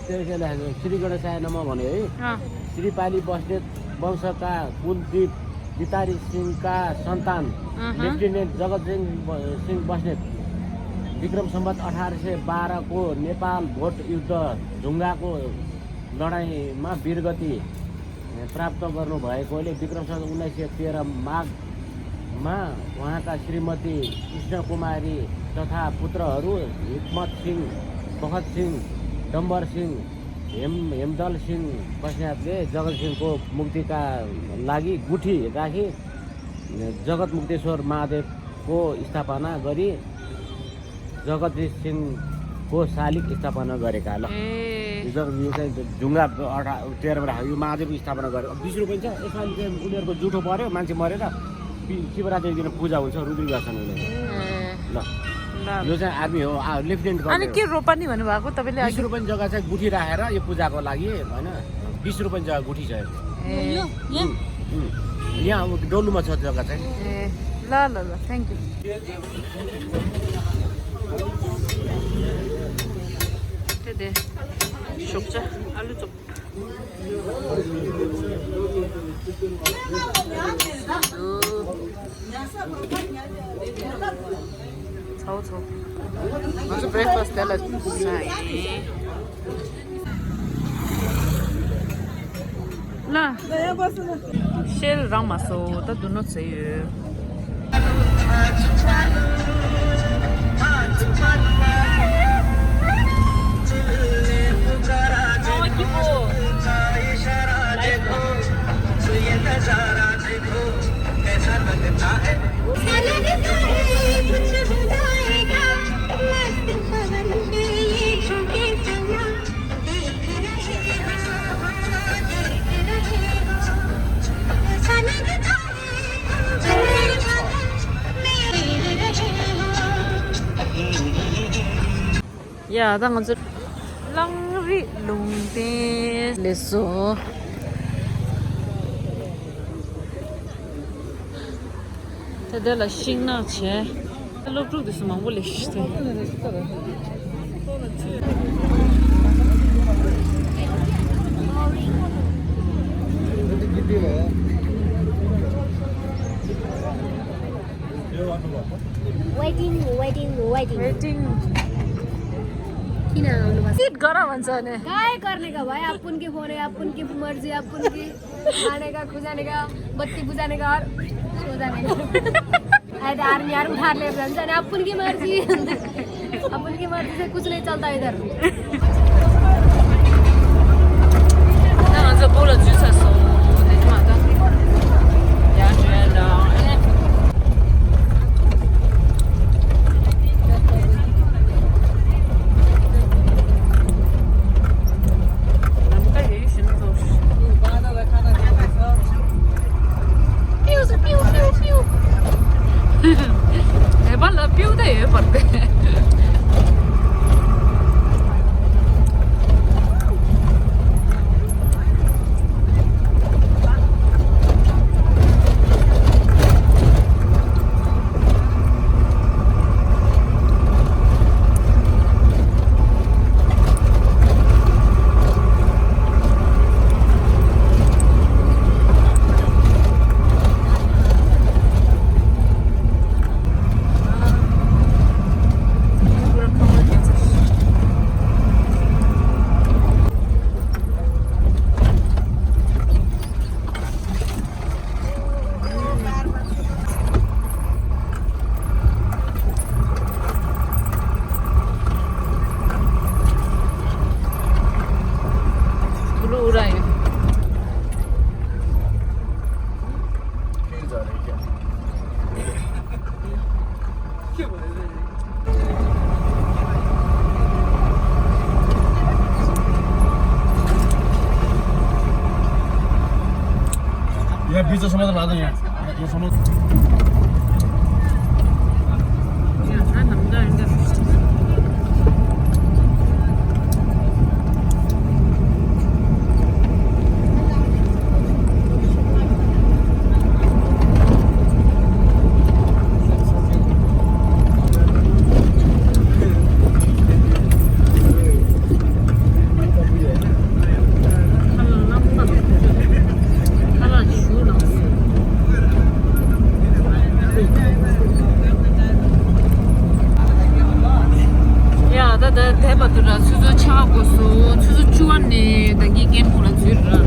त्यसैले श्री गणेशाय नमः भने है। अँ। श्री पाली बस्नेत वंशका कुलदीप बितारी सिंहका सन्तान अहँ। लेफ्टिनेन्ट जगत सिंह ब-, सिंह बस्नेत विक्रम सम्वत अठार सय बाह्रको नेपाल भोट युद्ध ढुङ्गाको लडाइँमा वीरगति प्राप्त गर्नुभएकोले विक्रम सम्वत उन्नाइस सय तेह्र माघमा उहाँका श्रीमती कृष्णकुमारी तथा पुत्रहरू हिक्मत सिंह, बखत सिंह, डम्बर सिंह, हेम-, हेमदल सिंह बस्नेतले जगत सिंहको मुक्तिका लागि गुठी राखी जगत मुक्तेश्वर महादेवको स्थापना गरी जगदीश सिंहको शालिग स्थापना गरेका ल। ए। यो चाहिँ ढुङ्गा अठा-, तेह्रमा राखेको, यो महादेवको स्थापना गरे। अब बिस रुपियाँ छ, यसपालि चाहिँ उनीहरूको जुठो पऱ्यो, मान्छे मरेर बि-, शिवरात्रिको दिन पूजा हुन्छ, रुद्री दर्शन हुने। ए। ल। ल। यो चाहिँ आर्मी हो, आ, लेफ्टिनेन्ट अनि कर्नेल के हो। रोपनी भन्नुभएको तपाईँले बिस अघि? रुपियाँ जग्गा चाहिँ गुठी राखेर यो पूजाको लागि, होइन, बिस रुपियाँ जग्गा गुठी छ यो। ཡོ། ཡ། ཡ། འགྲོ་ལུ་མ་ཆོག་ཏེ་ག་ཚད། ལ་ལ་ལ། Thank you། དེ་དེ། ཞོགས་ཇ། ཨ་ལུ་ཙོག། ཚའོ་ཚའོ། ང་ཚོ་བྷི་རེག་ཕ་སི་དེ་ལ་ཟ་ཡིན། ལ། ཤེལ་རང་མ་སོ། ད་དུ་ནོ་ཚེ་ཡོད། ཡ། ད་ང་ཚོ་གླང་རི་ལུང་བསྟན་སླེབས་སོང་། དེ་དེ་ལ་ཤིང་ནགས་བྱས། སློབ་ཕྲུག་དེ་ཚོ་མང་པོ་སླེབས་ཤག་སྟེ། Waiting, waiting, waiting। Waiting। किन आउनुभयो? सिट गर भन्छ भने। काय करने का भाइ, अपन की फोन है, अपन की मर्जी, अपन की खाने का, खुजाने का, बत्ती बुझाने का और सो जाने का। आए तो आर्मी यार उठा ले भन्छ नि, अपन की मर्जी। अपन की मर्जी से कुछ नहीं चल्दा इधर। ང་ཚོ་བོད་ལ་འཛུལ་ཚར་སོང་། དེ་ནས་མ་ད་ཡར་འགྲོ་ཡ་ལ། ལམ་ཁ་ཡོད་ཤིན་ཏུ། པིའུ་ཟེར། པིའུ། པིའུ། པིའུ། ནེ་པཱལ་ལ་པིའུ་ད་ཡོད་པར་ཏེ། ཡ། བི་ཛ་སོ་མ་ད་ལ་ད་ཡ། ཡ་སོ་མ། ཡ། ད་ད་དེ་བར་དུ་ར་ཆུ་ཚོད་ཆ་ག་གོ་སོང་། ཆུ་ཚོད་བཅུ་པ་ནས་ད་གིན་ཀེམ་ཕུག་ལ་འཛུལ་ར།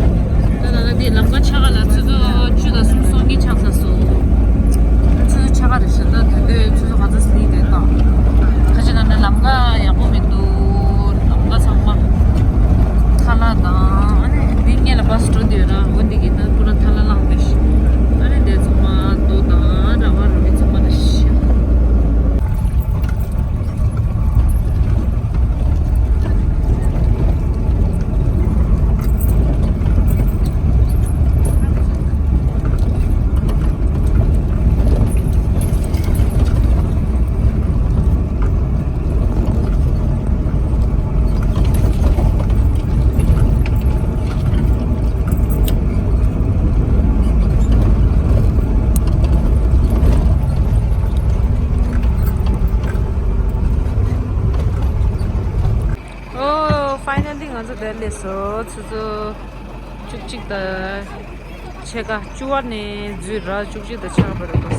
ད་ད་ད་དེ་ལམ་ཁ་ཆ་ག་ལ་ཆུ་ཚོད་བཅུ་དང་སུམ་སོ་གཉིས་ཆགས་ཚར་སོང་། ཆུ་ཚོད་ཆ་ག་རེད་ཤག་ད་དེ་དུས་ཆུ་ཚོད་ག་ཚོད་ཟིན་དེ་ད། ཁ་ཅིག་ན་ནི་ལམ་ཁ་ཡག་པོ་མི་འདུག་ལམ་ཁ་ཚང་མ་ཐལ་བ་དང་། ཨ་ནི་འདི་སྔོན་ལ་བ་སི་འགྲོ་འདོད་ན་འོ་འདི་གི་ད་པུ་ར་ཐལ་བ་ལངས་པའི་ཤི། ཨ་ནི་དེ་ཚང་མ་རྡོ་དང་ར་བ་རུ་མི་ཚང་མ་རེད་ཤག་ལས་སོ་ཆུ་ཚོད་བཅུ་གཅིག་དང་ཕྱེད་ཀ། བཅུ་པ་ནས་འཛུལ་ར། བཅུ་གཅིག་དང་ཕྱེད་ཀ་བར་དུ་འགོར།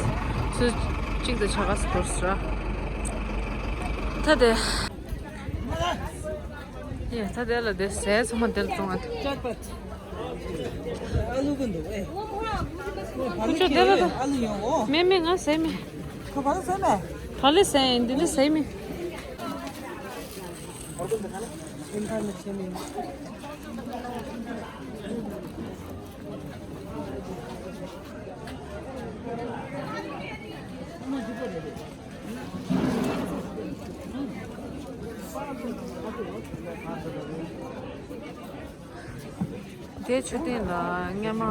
ཆུ་ཚོད་གཅིག་དང་ཕྱེད་ཀ་འགོར་ར། ད་དེ། ཡེ། ད་དེ་ལ་དེ་ཟས་ཚང་མ་དེར་བཙོང་ཨ། ཨ་ལུ་གོན་འདུག་ཨེ། ཁོ་ཚོ་དེ་ལ་དང་། ཨ་ལུ་ཡོང་ཨོ། མེད་མེད། ང་ཟས་མེད། ཁོ་བ་ལ་ཟས་མེད། བ་ལ་ཟས་ཡིན། འདི་ནི་ཟས་མེད། དེ་མཆོད་རྟེན་ལ་སྔོན་མ་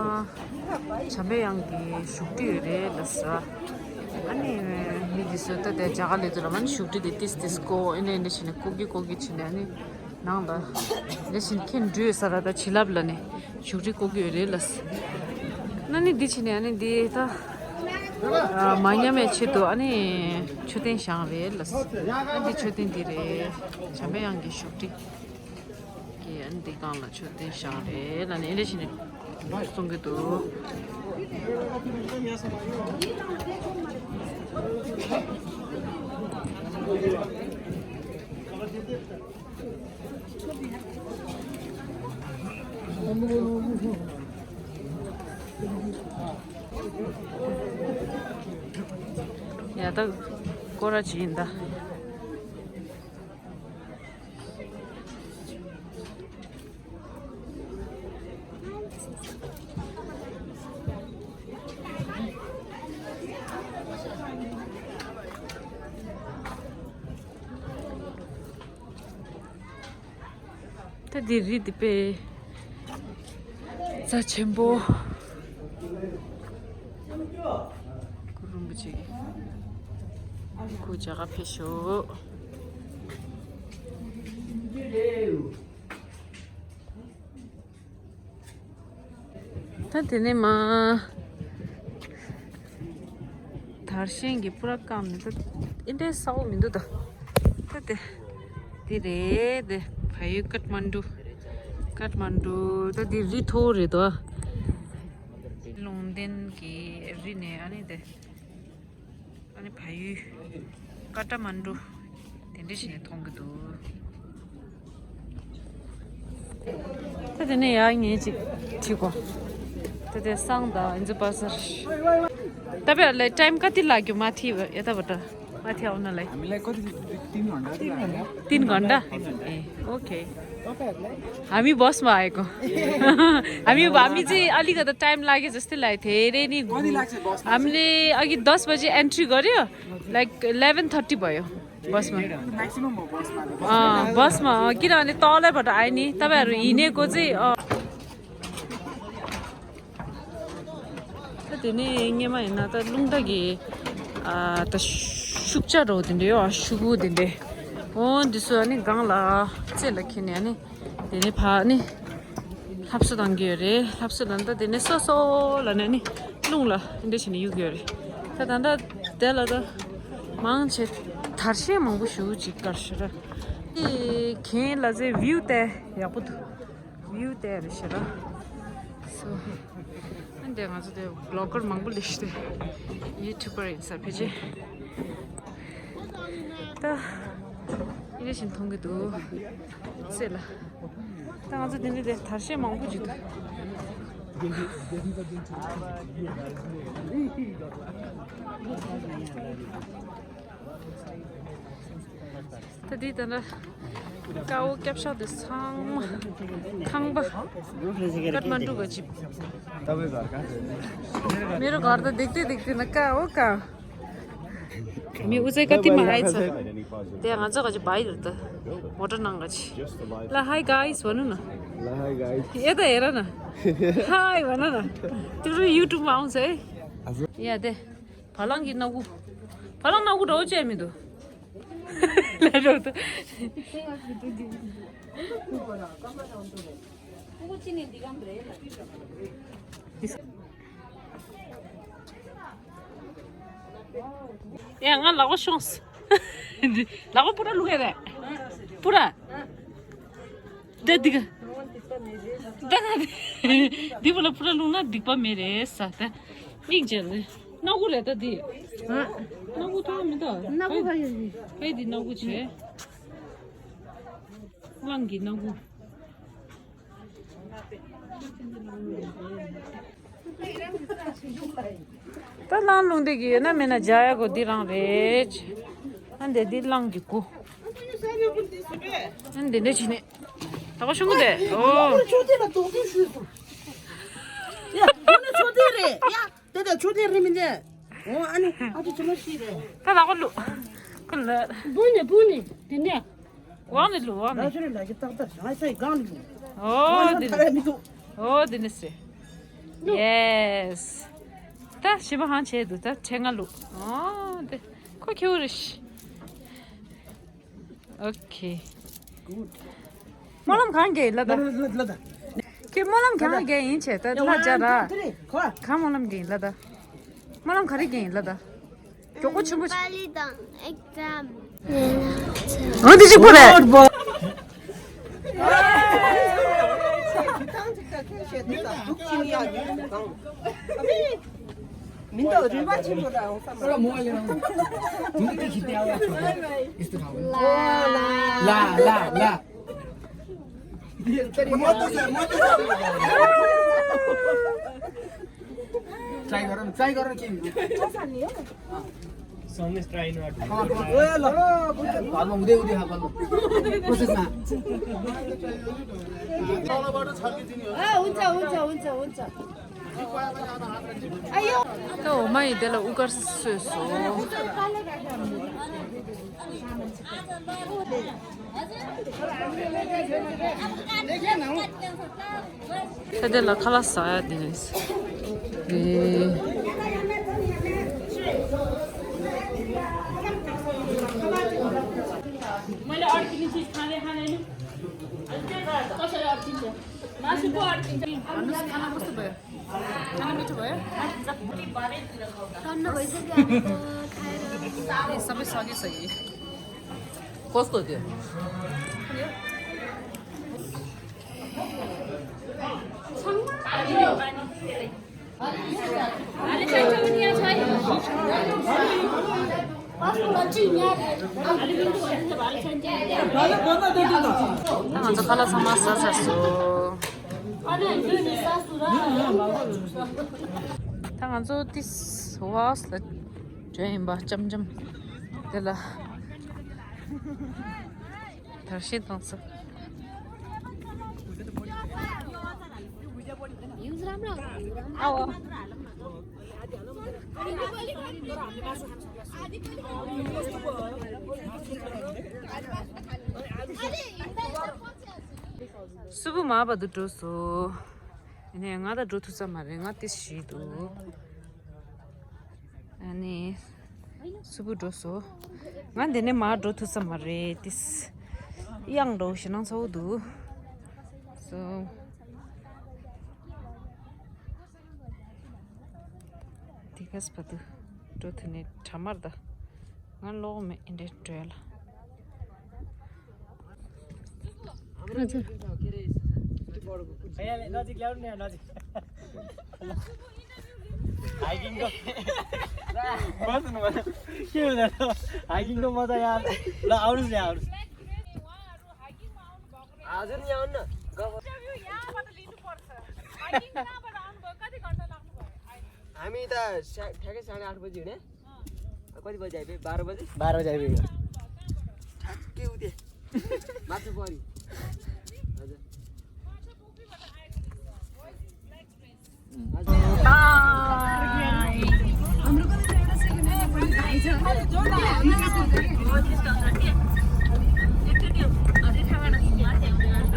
བྱམས་པ་གཡང་གི་བཞུགས་ཁྲི་ཡོད་རེད་ལབ་ཟེར། ཨ་ནི་མི་འདི་ཚོས་ད་དེ་རྒྱ་གར་སླེབས་དུས་ལ་མ་ནི་བཞུགས་ཁྲི་དེ་ཏིས་ཏིས་བརྐོ། ཨེ་འདྲ་ཨེ་འདྲ་བྱས་ནས་བརྐོ་གི་བརྐོ་གི་བྱས་ནས། ཨ་ནི་ནང་ལ་ལས་བཞིན་ཁྱེད་འགྲོས་ས་ར་ད་བྱིན་རླབས་ལ་ནི་བཞུགས་ཁྲི་བརྐོ་གི་ཡོད་རེད་ལབ་ཟེར། ཨ་ནི་འདི་བྱས་ནས་ཨ་ནི་འདི་ད་མ་ཉམས་པའི་ཆེད་དུ་ཨ་ནི་མཆོད་རྟེན་བཞེངས་རེད་ལབ་ཟེར། ཨ་འདི་མཆོད་རྟེན་འདི་རེད། བྱམས་པ་གཡང་གི་བཞུགས་ཁྲི། ཀྱི་ཨ་ནི་འདི་སྒང་ལ་མཆོད་རྟེན་བཞེངས་རེད་ལབ་ནས་ཨེ་འདྲ་བྱས་ནས་གསུང་གི་འདུག་ཡ་ད་སྐོར་ར་ཅིག་ཡིན་ད། ད་འདི་རི་འདི་དཔེ་རྩ་ཆེན་པོ། གུ་རུ་རིན་པོ་ཆེ་གི་སྐུ་མཇལ་ག་ཕེབས་ཤོག་ད་དེ་ནས་མ་དར་ཤིང་གི་པུ་ར་བཀང་ནས་ད་ཨེ་འདྲའི་ས་འོག་མི་འདུག་ད། ད་དེ་དེ་རེད་དེ། ཕ་ཡུལ་ཀཏ་མན་ཌུ། ཀཏ་མན་ཌུ་ད་དེ་རི་མཐོ་བོ་རེད་དོ། ལུང་བསྟན་གྱི་རི་ནས་ཨ་ནི་དེ། ཨ་ནི་ཕ་ཡུལ་ཀ་ཏ་མན་ཌུ་དེ་འདྲ་ཞིག་ནས་མཐོང་གི་འདུག་ད་དེ་ནས་ཡར་ངས་ཅིག་ཁྲིད་གོ། ད་དེ་སང་དང་ཨིན་ཛི་པ་སར། ད་བས་ལས་ཊའིམ་ག་དེ་ལ་རྒྱུ་མ་ཐི་ཡ་ད་བ་ད་མ་ཐི་ཨོ་ན་ལས། हमें लाइक को तीन घंटा भी लगा। तीन घंटा? ए, ओके। हामी बसमा आएको। हामी हामी चाहिँ अलिकति टाइम लाग्यो जस्तै लाग्यो, धेरै नि। कति लाग्छ बसमा चाहिँ? हामीले अघि दस बजे एन्ट्री गर्यो, लाइक इलेभेन थर्टी भयो बसमा। म्याक्सिमम हो बसमा त। अँ, बसमा, अँ, किनभने तलैबाट आयो नि, तपाईँहरू हिँडेको चाहिँ, अँ। ད་དེ་ནས་སྔོན་མ་ཡིན་ན་ད་རླུང་རྟ་གི་ཨ་ད་ཤུགས་ཆ་རོ་དེ་འདྲ་ཡོད། ཤུ་གུ་དེ་འདྲ། འོ་འདི་ཚོ་ཨ་ནི་སྒང་ལ་རྩེ་ལ་ཁྱེར་ནས་ཨ་ནི་དེ་ནས་ཕར་ཨ་ནི་ལྷ་གསོལ་བཏང་གི་ཡོད་རེད། ལྷ་གསོལ་ལ་ད་དེ་ནས་སོ་སོ་ལ་ནས་ཨ་ནི་རླུང་ལ་འདི་འདྲ་བྱས་ནས་གཡུག་གི་ཡོད་རེད། ད་ད་ད་དེ་ལ་ད་མང་ཆེ་དར་ཤིང་མང་པོ་ཞེ་པོ་ཅིག་དཀར་ཤོས་ར། དེ་གན་ལ་ཚེ་བིའུ་དེ་ཡག་པོ་འདུག་བིའུ་དེ་རེད་ཤག་ར། སོ། ཨ་འདི་ང་ཚོ་དེ་བི་ལོག་གར་མང་པོ་སླེབས་ཤག་དེ། ཡུ་ཊུབ་པར་ཡིན་ས་ཕལ་ཆེར། ད་ཨི་རེ་བཞིན་མཐོང་གི་འདུག་སེ་ལ། ད་ང་ཚོ་དེ་འདྲ་དེ་དར་ཤིང་མང་པོ་ཅིག་འདུག་ད་འདི་ད་ན་ཀ་བོ་སྐྱབས་ཤག་དེ་ཚང་མ་ཁང་པ་ཀཏ་མན་ཌུ་ག་ཅིག་མེ་རོ་གར་ད་དེག་དེ་དེག་དེ་ན་ཀ་བོ་ཀ་མི་འུ་ཚོའི་ཀ་ཏི་མ་ཨའི་ཚ་དེ་ང་ཚོ་ག་ཅིག་བའི་རེད་ད་མོ་ཊ་ནང་ག་ཅིག་ལ་ཧའི་གཱིས་བ་ནུ་ན། ལ་ཧའི་གཱིས། ཨེ་ད་ཨེ་ར་ན། ཧའི་བ་ན་ན། ཏུ་རུ་ཡུ་ཊུབ་མ་འོང་ཚེ། ཡ་དེ། བ་ལང་གི་སྣ་ཁུག་བ་ལང་སྣ་ཁུག་འདྲ་བོ་བཅད་མི་འདུག་ལ་རོ་ཏུ། ཡ་ང་ལག་པ་ཤོངས། ལག་པ་པུ་ར་བླུག་ཡ་རེད། པུ་ར། འདྲ་འདི་ག་ད་ན་འདི་བུ་ལ་ཕུ་ར་ལུང་ན་སྡིག་པ་མེད་རེད་ས་ད། མིག་འཇལ་རེད། སྣ་ཁུ་རེད་ད་འདི། ཨ། སྣ་ཁུ་ཐོག་མི་ད། སྣ་ཁུ་ག་ཡོད་རེད། ཨེ་འདི་སྣ་ཁུ་བྱས། གླང་གི་སྣ་ཁུ། ད་གླང་ལུང་འདི་གི་ཡོད་ན་མེད་ན་འཇལ་ཡ་གོ་འདི་རང་རེད། ཨ་འདི་འདི་གླང་གི་སྐུ། ཨ་འདི་འདི་ཕྱི་ནས། ད་ག་ཤོང་གི་འདི། ཨོ། ཆོས་དེ་ལ་དོགས་དོགས་ཞུས་སོང་། ཡ། ཁོ་ནི་ཆོས་དེ་རེད་ཡ། དེ་ད་ཆོས་དེ་རེད་མིན་ནས། ཨོ་ཨ་ནི་ཨ་ཅེ་ཆོས་མ་ཤེས་རེད། ད་ལ་གོ་ལུ། ཁོ་ལ། བུ་ནི་བུ་ནི་དེ་ནས། ཝང་ནི་ལུ་ཝང་ནི། ད་ཆོས་རེད་ལ་ཅི་ཏག་ཏག་ཞང་ཨེ་སའི་གང་ལུ། ཨོ་དེ་ནི། ཨོ་དེ་ནི་སེ། ཡེས། ད་ཞི་བ་ཧང་བྱས་འདུག་ད་ཁྲེ་ང་ལུ། ཨོ་དེ། ཁོ་ཁྱེའུ་རེད་ཤི། ཨོ་ཁེ། སྨོན་ལམ་གང་རྒྱག་ཡིན་ལ་ད། ལ་ལ་ལ་ལ། ཁྱེད་སྨོན་ལམ་གང་རྒྱག་ཡིན་བྱས་ད་ལ་ཇ་ར། གང་སྨོན་ལམ་རྒྱག་ཡིན་ལ་ད། སྨོན་ལམ་ག་རེ་རྒྱག་ཡིན་ལ་ད། མགྱོགས་པོ་ཆེན་པོ་ཆེ། པཱ་ལི་དང་ཨེག་ཛམ། འོ་དེ་གཅིག་པོ་རེད། མི་འདུག་རུས་པ་ཆེན་པོ་འདྲ་འོང་ས་མ་རེད། ལ་ལ་ལ། ट्राई गर न, ट्राई गर न के हुन्छ। सामने ट्राई नट। हाँ, हाँ। बादमा हुँदै हुँदै हाँ, बादमा। प्रोसेसमा। अँ, हुन्छ, हुन्छ, हुन्छ, हुन्छ। आयो। त होमा हिँडेर उकर सोसो। ད་དེ་ལ་ཁ་ལག་ཟ་ཡ་དེ་རེད། मैले अड्किने चिज खाँदै खाँदैन। अनि के खायो त? कसरी अड्किन्छ? मासु पो अड्किन्छ। खाना कस्तो भयो? खाना मिठो भयो? टन्न भइसक्यो अब त खाएर। ए, सबै सकिसक्यो। कस्तो थियो? ད་ང་ཚོ་ཁ་ལག་ཚང་མ་ཟ་ཚར་སོང་། ད་ང་ཚོ་ཏིས་ཝཱས་ལ་འགྲོ་ཡིན་པ་ལྕམ་ལྕམ་དེ་ལ། དར་ཤིང་བཏང་ས། ཡུས་རམ་རམ། ཨའོ། སུ་བུ་མ་བ་དུ་འགྲོ་སོ། ཡིན་ནའི་ང་ད་འགྲོ་ཐུབ་ས་མ་རེད། ང་ཏིས་ཞིག་འདུག་ཨ་ནི། སུ་བུ་འགྲོ་སོ། ང་འདི་ནས་མར་འགྲོ་ཐུབ་ས་མ་རེད་ཏིས། གཡང་འགྲོ་ཞེ་ནང་ཚ་བོ་འདུག་སོ། དེ་གས་བ་དུ་འགྲོ་ཐུབ་ནས་གྲ་མར་ད། ང་ལོག་མེད་ཨེ་འདྲས་བྲོས་ལ། नजिक ल्याउनु नि, नजिक। हाइकिङको बस्नु भएन। के हुँदैन? हाइकिङको मजा यहाँ। ल, आउनुहोस् यहाँ, आउनुहोस्। हजुर, यहाँ आउनु न। गफ। यहाँबाट लिनुपर्छ। हाइकिङ कहाँबाट आउनुभयो? कति घन्टा लाग्नुभयो? हामी त सा-, ठ्याक्कै साढे आठ बजी हिँडे। कति बजी आइपुग्यो? बाह्र बजी? बाह्र बजी आइपुग्यो। ठ्याक्कै उते। माथि परि। हजुर।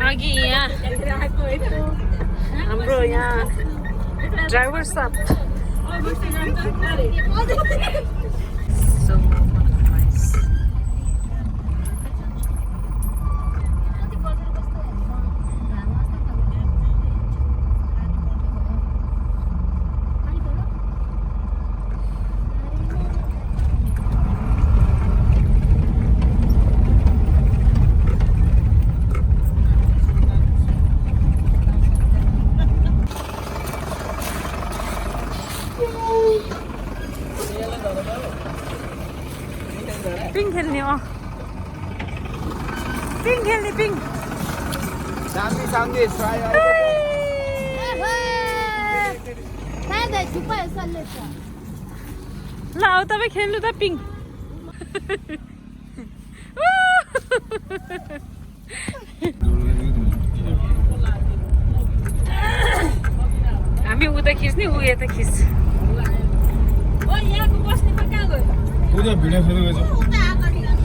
अघि यहाँ हाम्रो यहाँ ड्राइभर साहब। So nice। པིང་ཁེལ་ནི་ཨོ། པིང་ཁེལ་ནི་པིང་། ལ་ཨོ་ཏ་བ་ཁེལ་ལུ་ད་པིང་། ཨ་མི་འུ་ད་ཁིས་ནི་འུ་ཡ་ད་ཁིས། पूजा भिडियो सुरु गर्छ।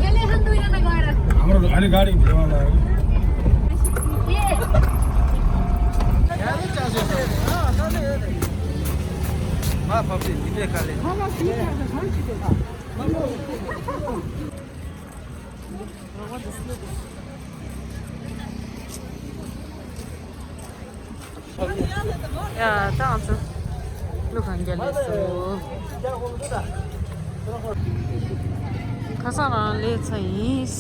ये ले हम दुई जना गएर। हाम्रो अनि गाडी भिडियोमा लाग्यो। ये। ཡ་ད་ང་ཚོ་ཀླུ་གན་རྒྱལ་ལས་སུ་ཁ་སང་རང་ལས་ཚ་ཡིན།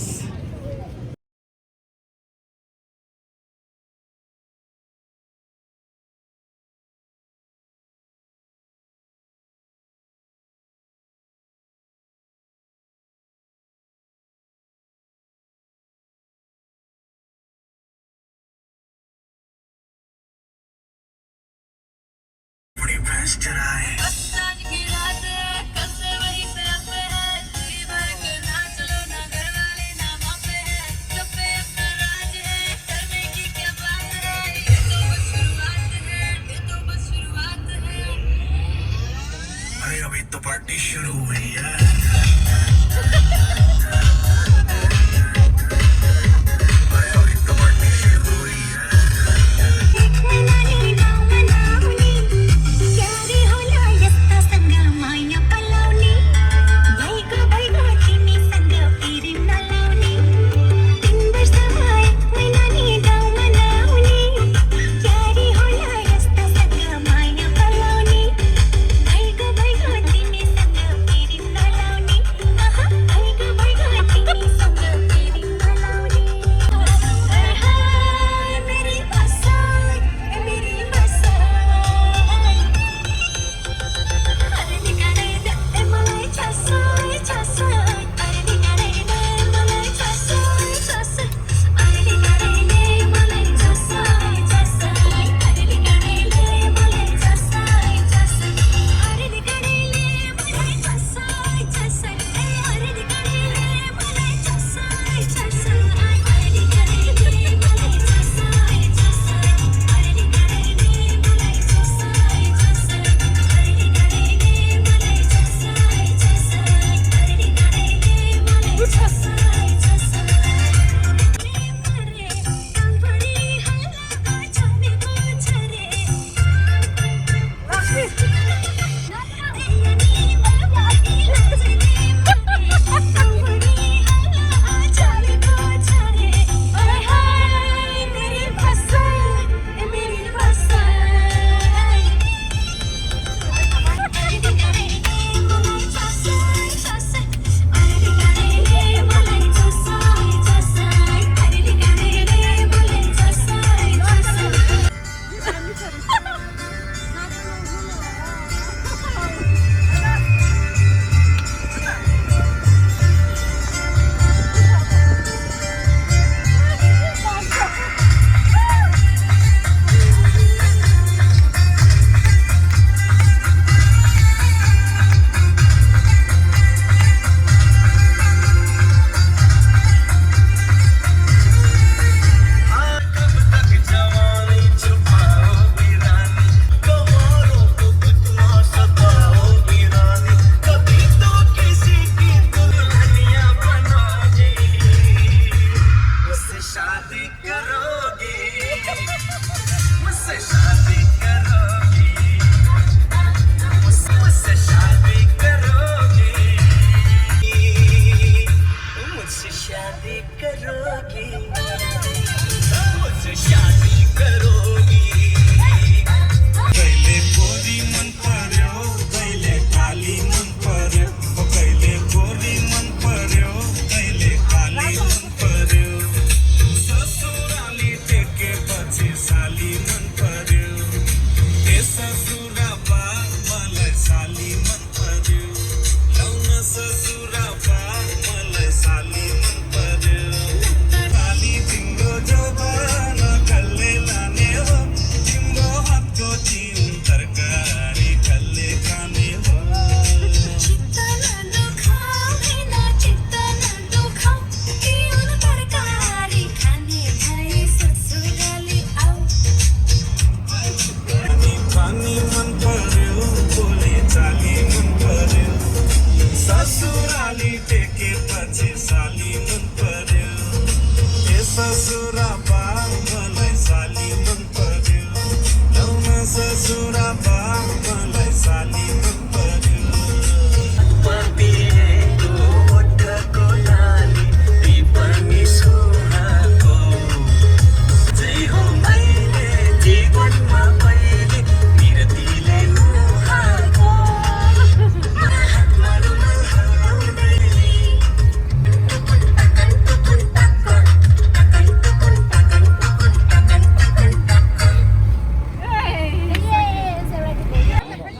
बड़ी भैंस चराए। अरे अभी तो पार्टी शुरू हुई है। अरे अभी तो पार्टी शुरू हुई है।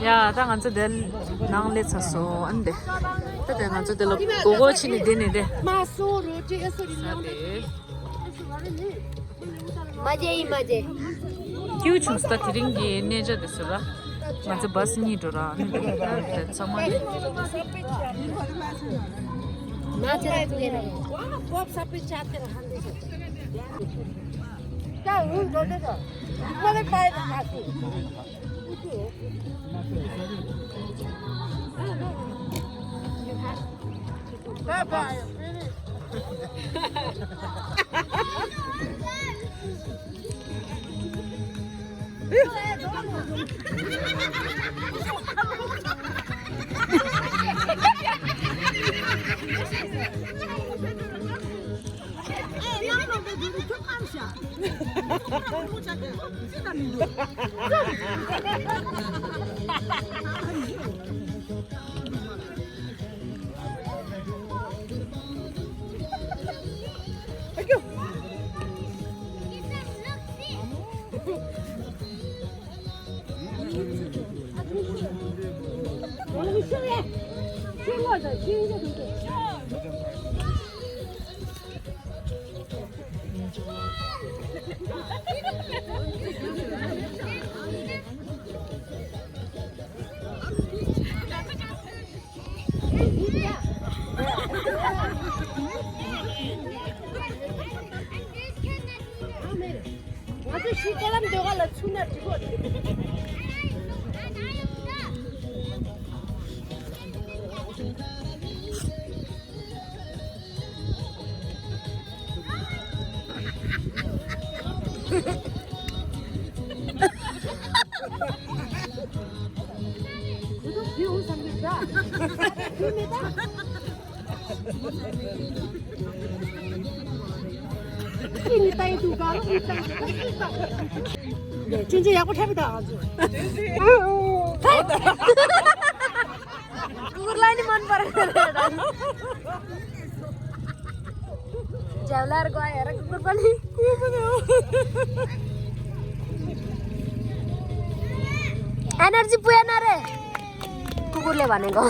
ཡ། ད་ང་ཚོ་དེ་ནང་སླེབས་ཚར་སོང་། ཨ་ནི་དེ། ད་དེ་ང་ཚོ་དེ་ལ་སྒོར་སྒོར་ཕྱིན་ནས་བསྡད་ནས་དེ། ས་དེ། མ་བརྗེད་ཡིན་མ་བརྗེད། སྐྱིད་པོ་བྱུང་སོང་། ད་དེ་རིང་གི་གནས་མཇལ་དེ་ཚོ་ལ། ང་ཚོ་བཱ་སི་གཉིས་འགྲོ་ར། ཨ་ནི་དེ་ད་དེ་ཚང་མ་ནི། ང་ཚོ་ཤི་ཀོ་ལམ་འདོད་ག་ལ་ཚུགས་ན་འགྲིག་གོ། ཅུང་ཅུང་ཡག་པོ་འཁྲབ་པ་དང་། ཀུ་ཀུར་ལ་ནི་མོན་པར། ཇའོ་ལར་གོ་ཡ་ར་ཀུ་ཀུར་པ་ནི། ཨེ་ནར་ཇི་པུའེ་ན་རེ། ཀུ་ཀུར་ལེ་བ་ནི་གོ།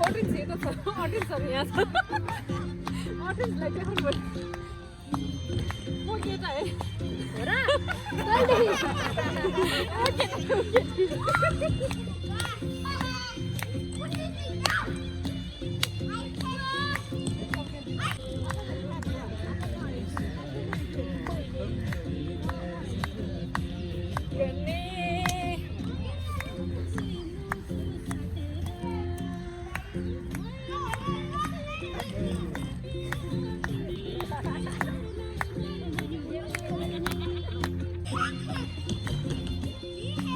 Audience ये तो audience सब यहाँ सब audience लगे हैं बस। वो कहता है। हो रहा? चल नहीं। वो कहता है, वो कहता है।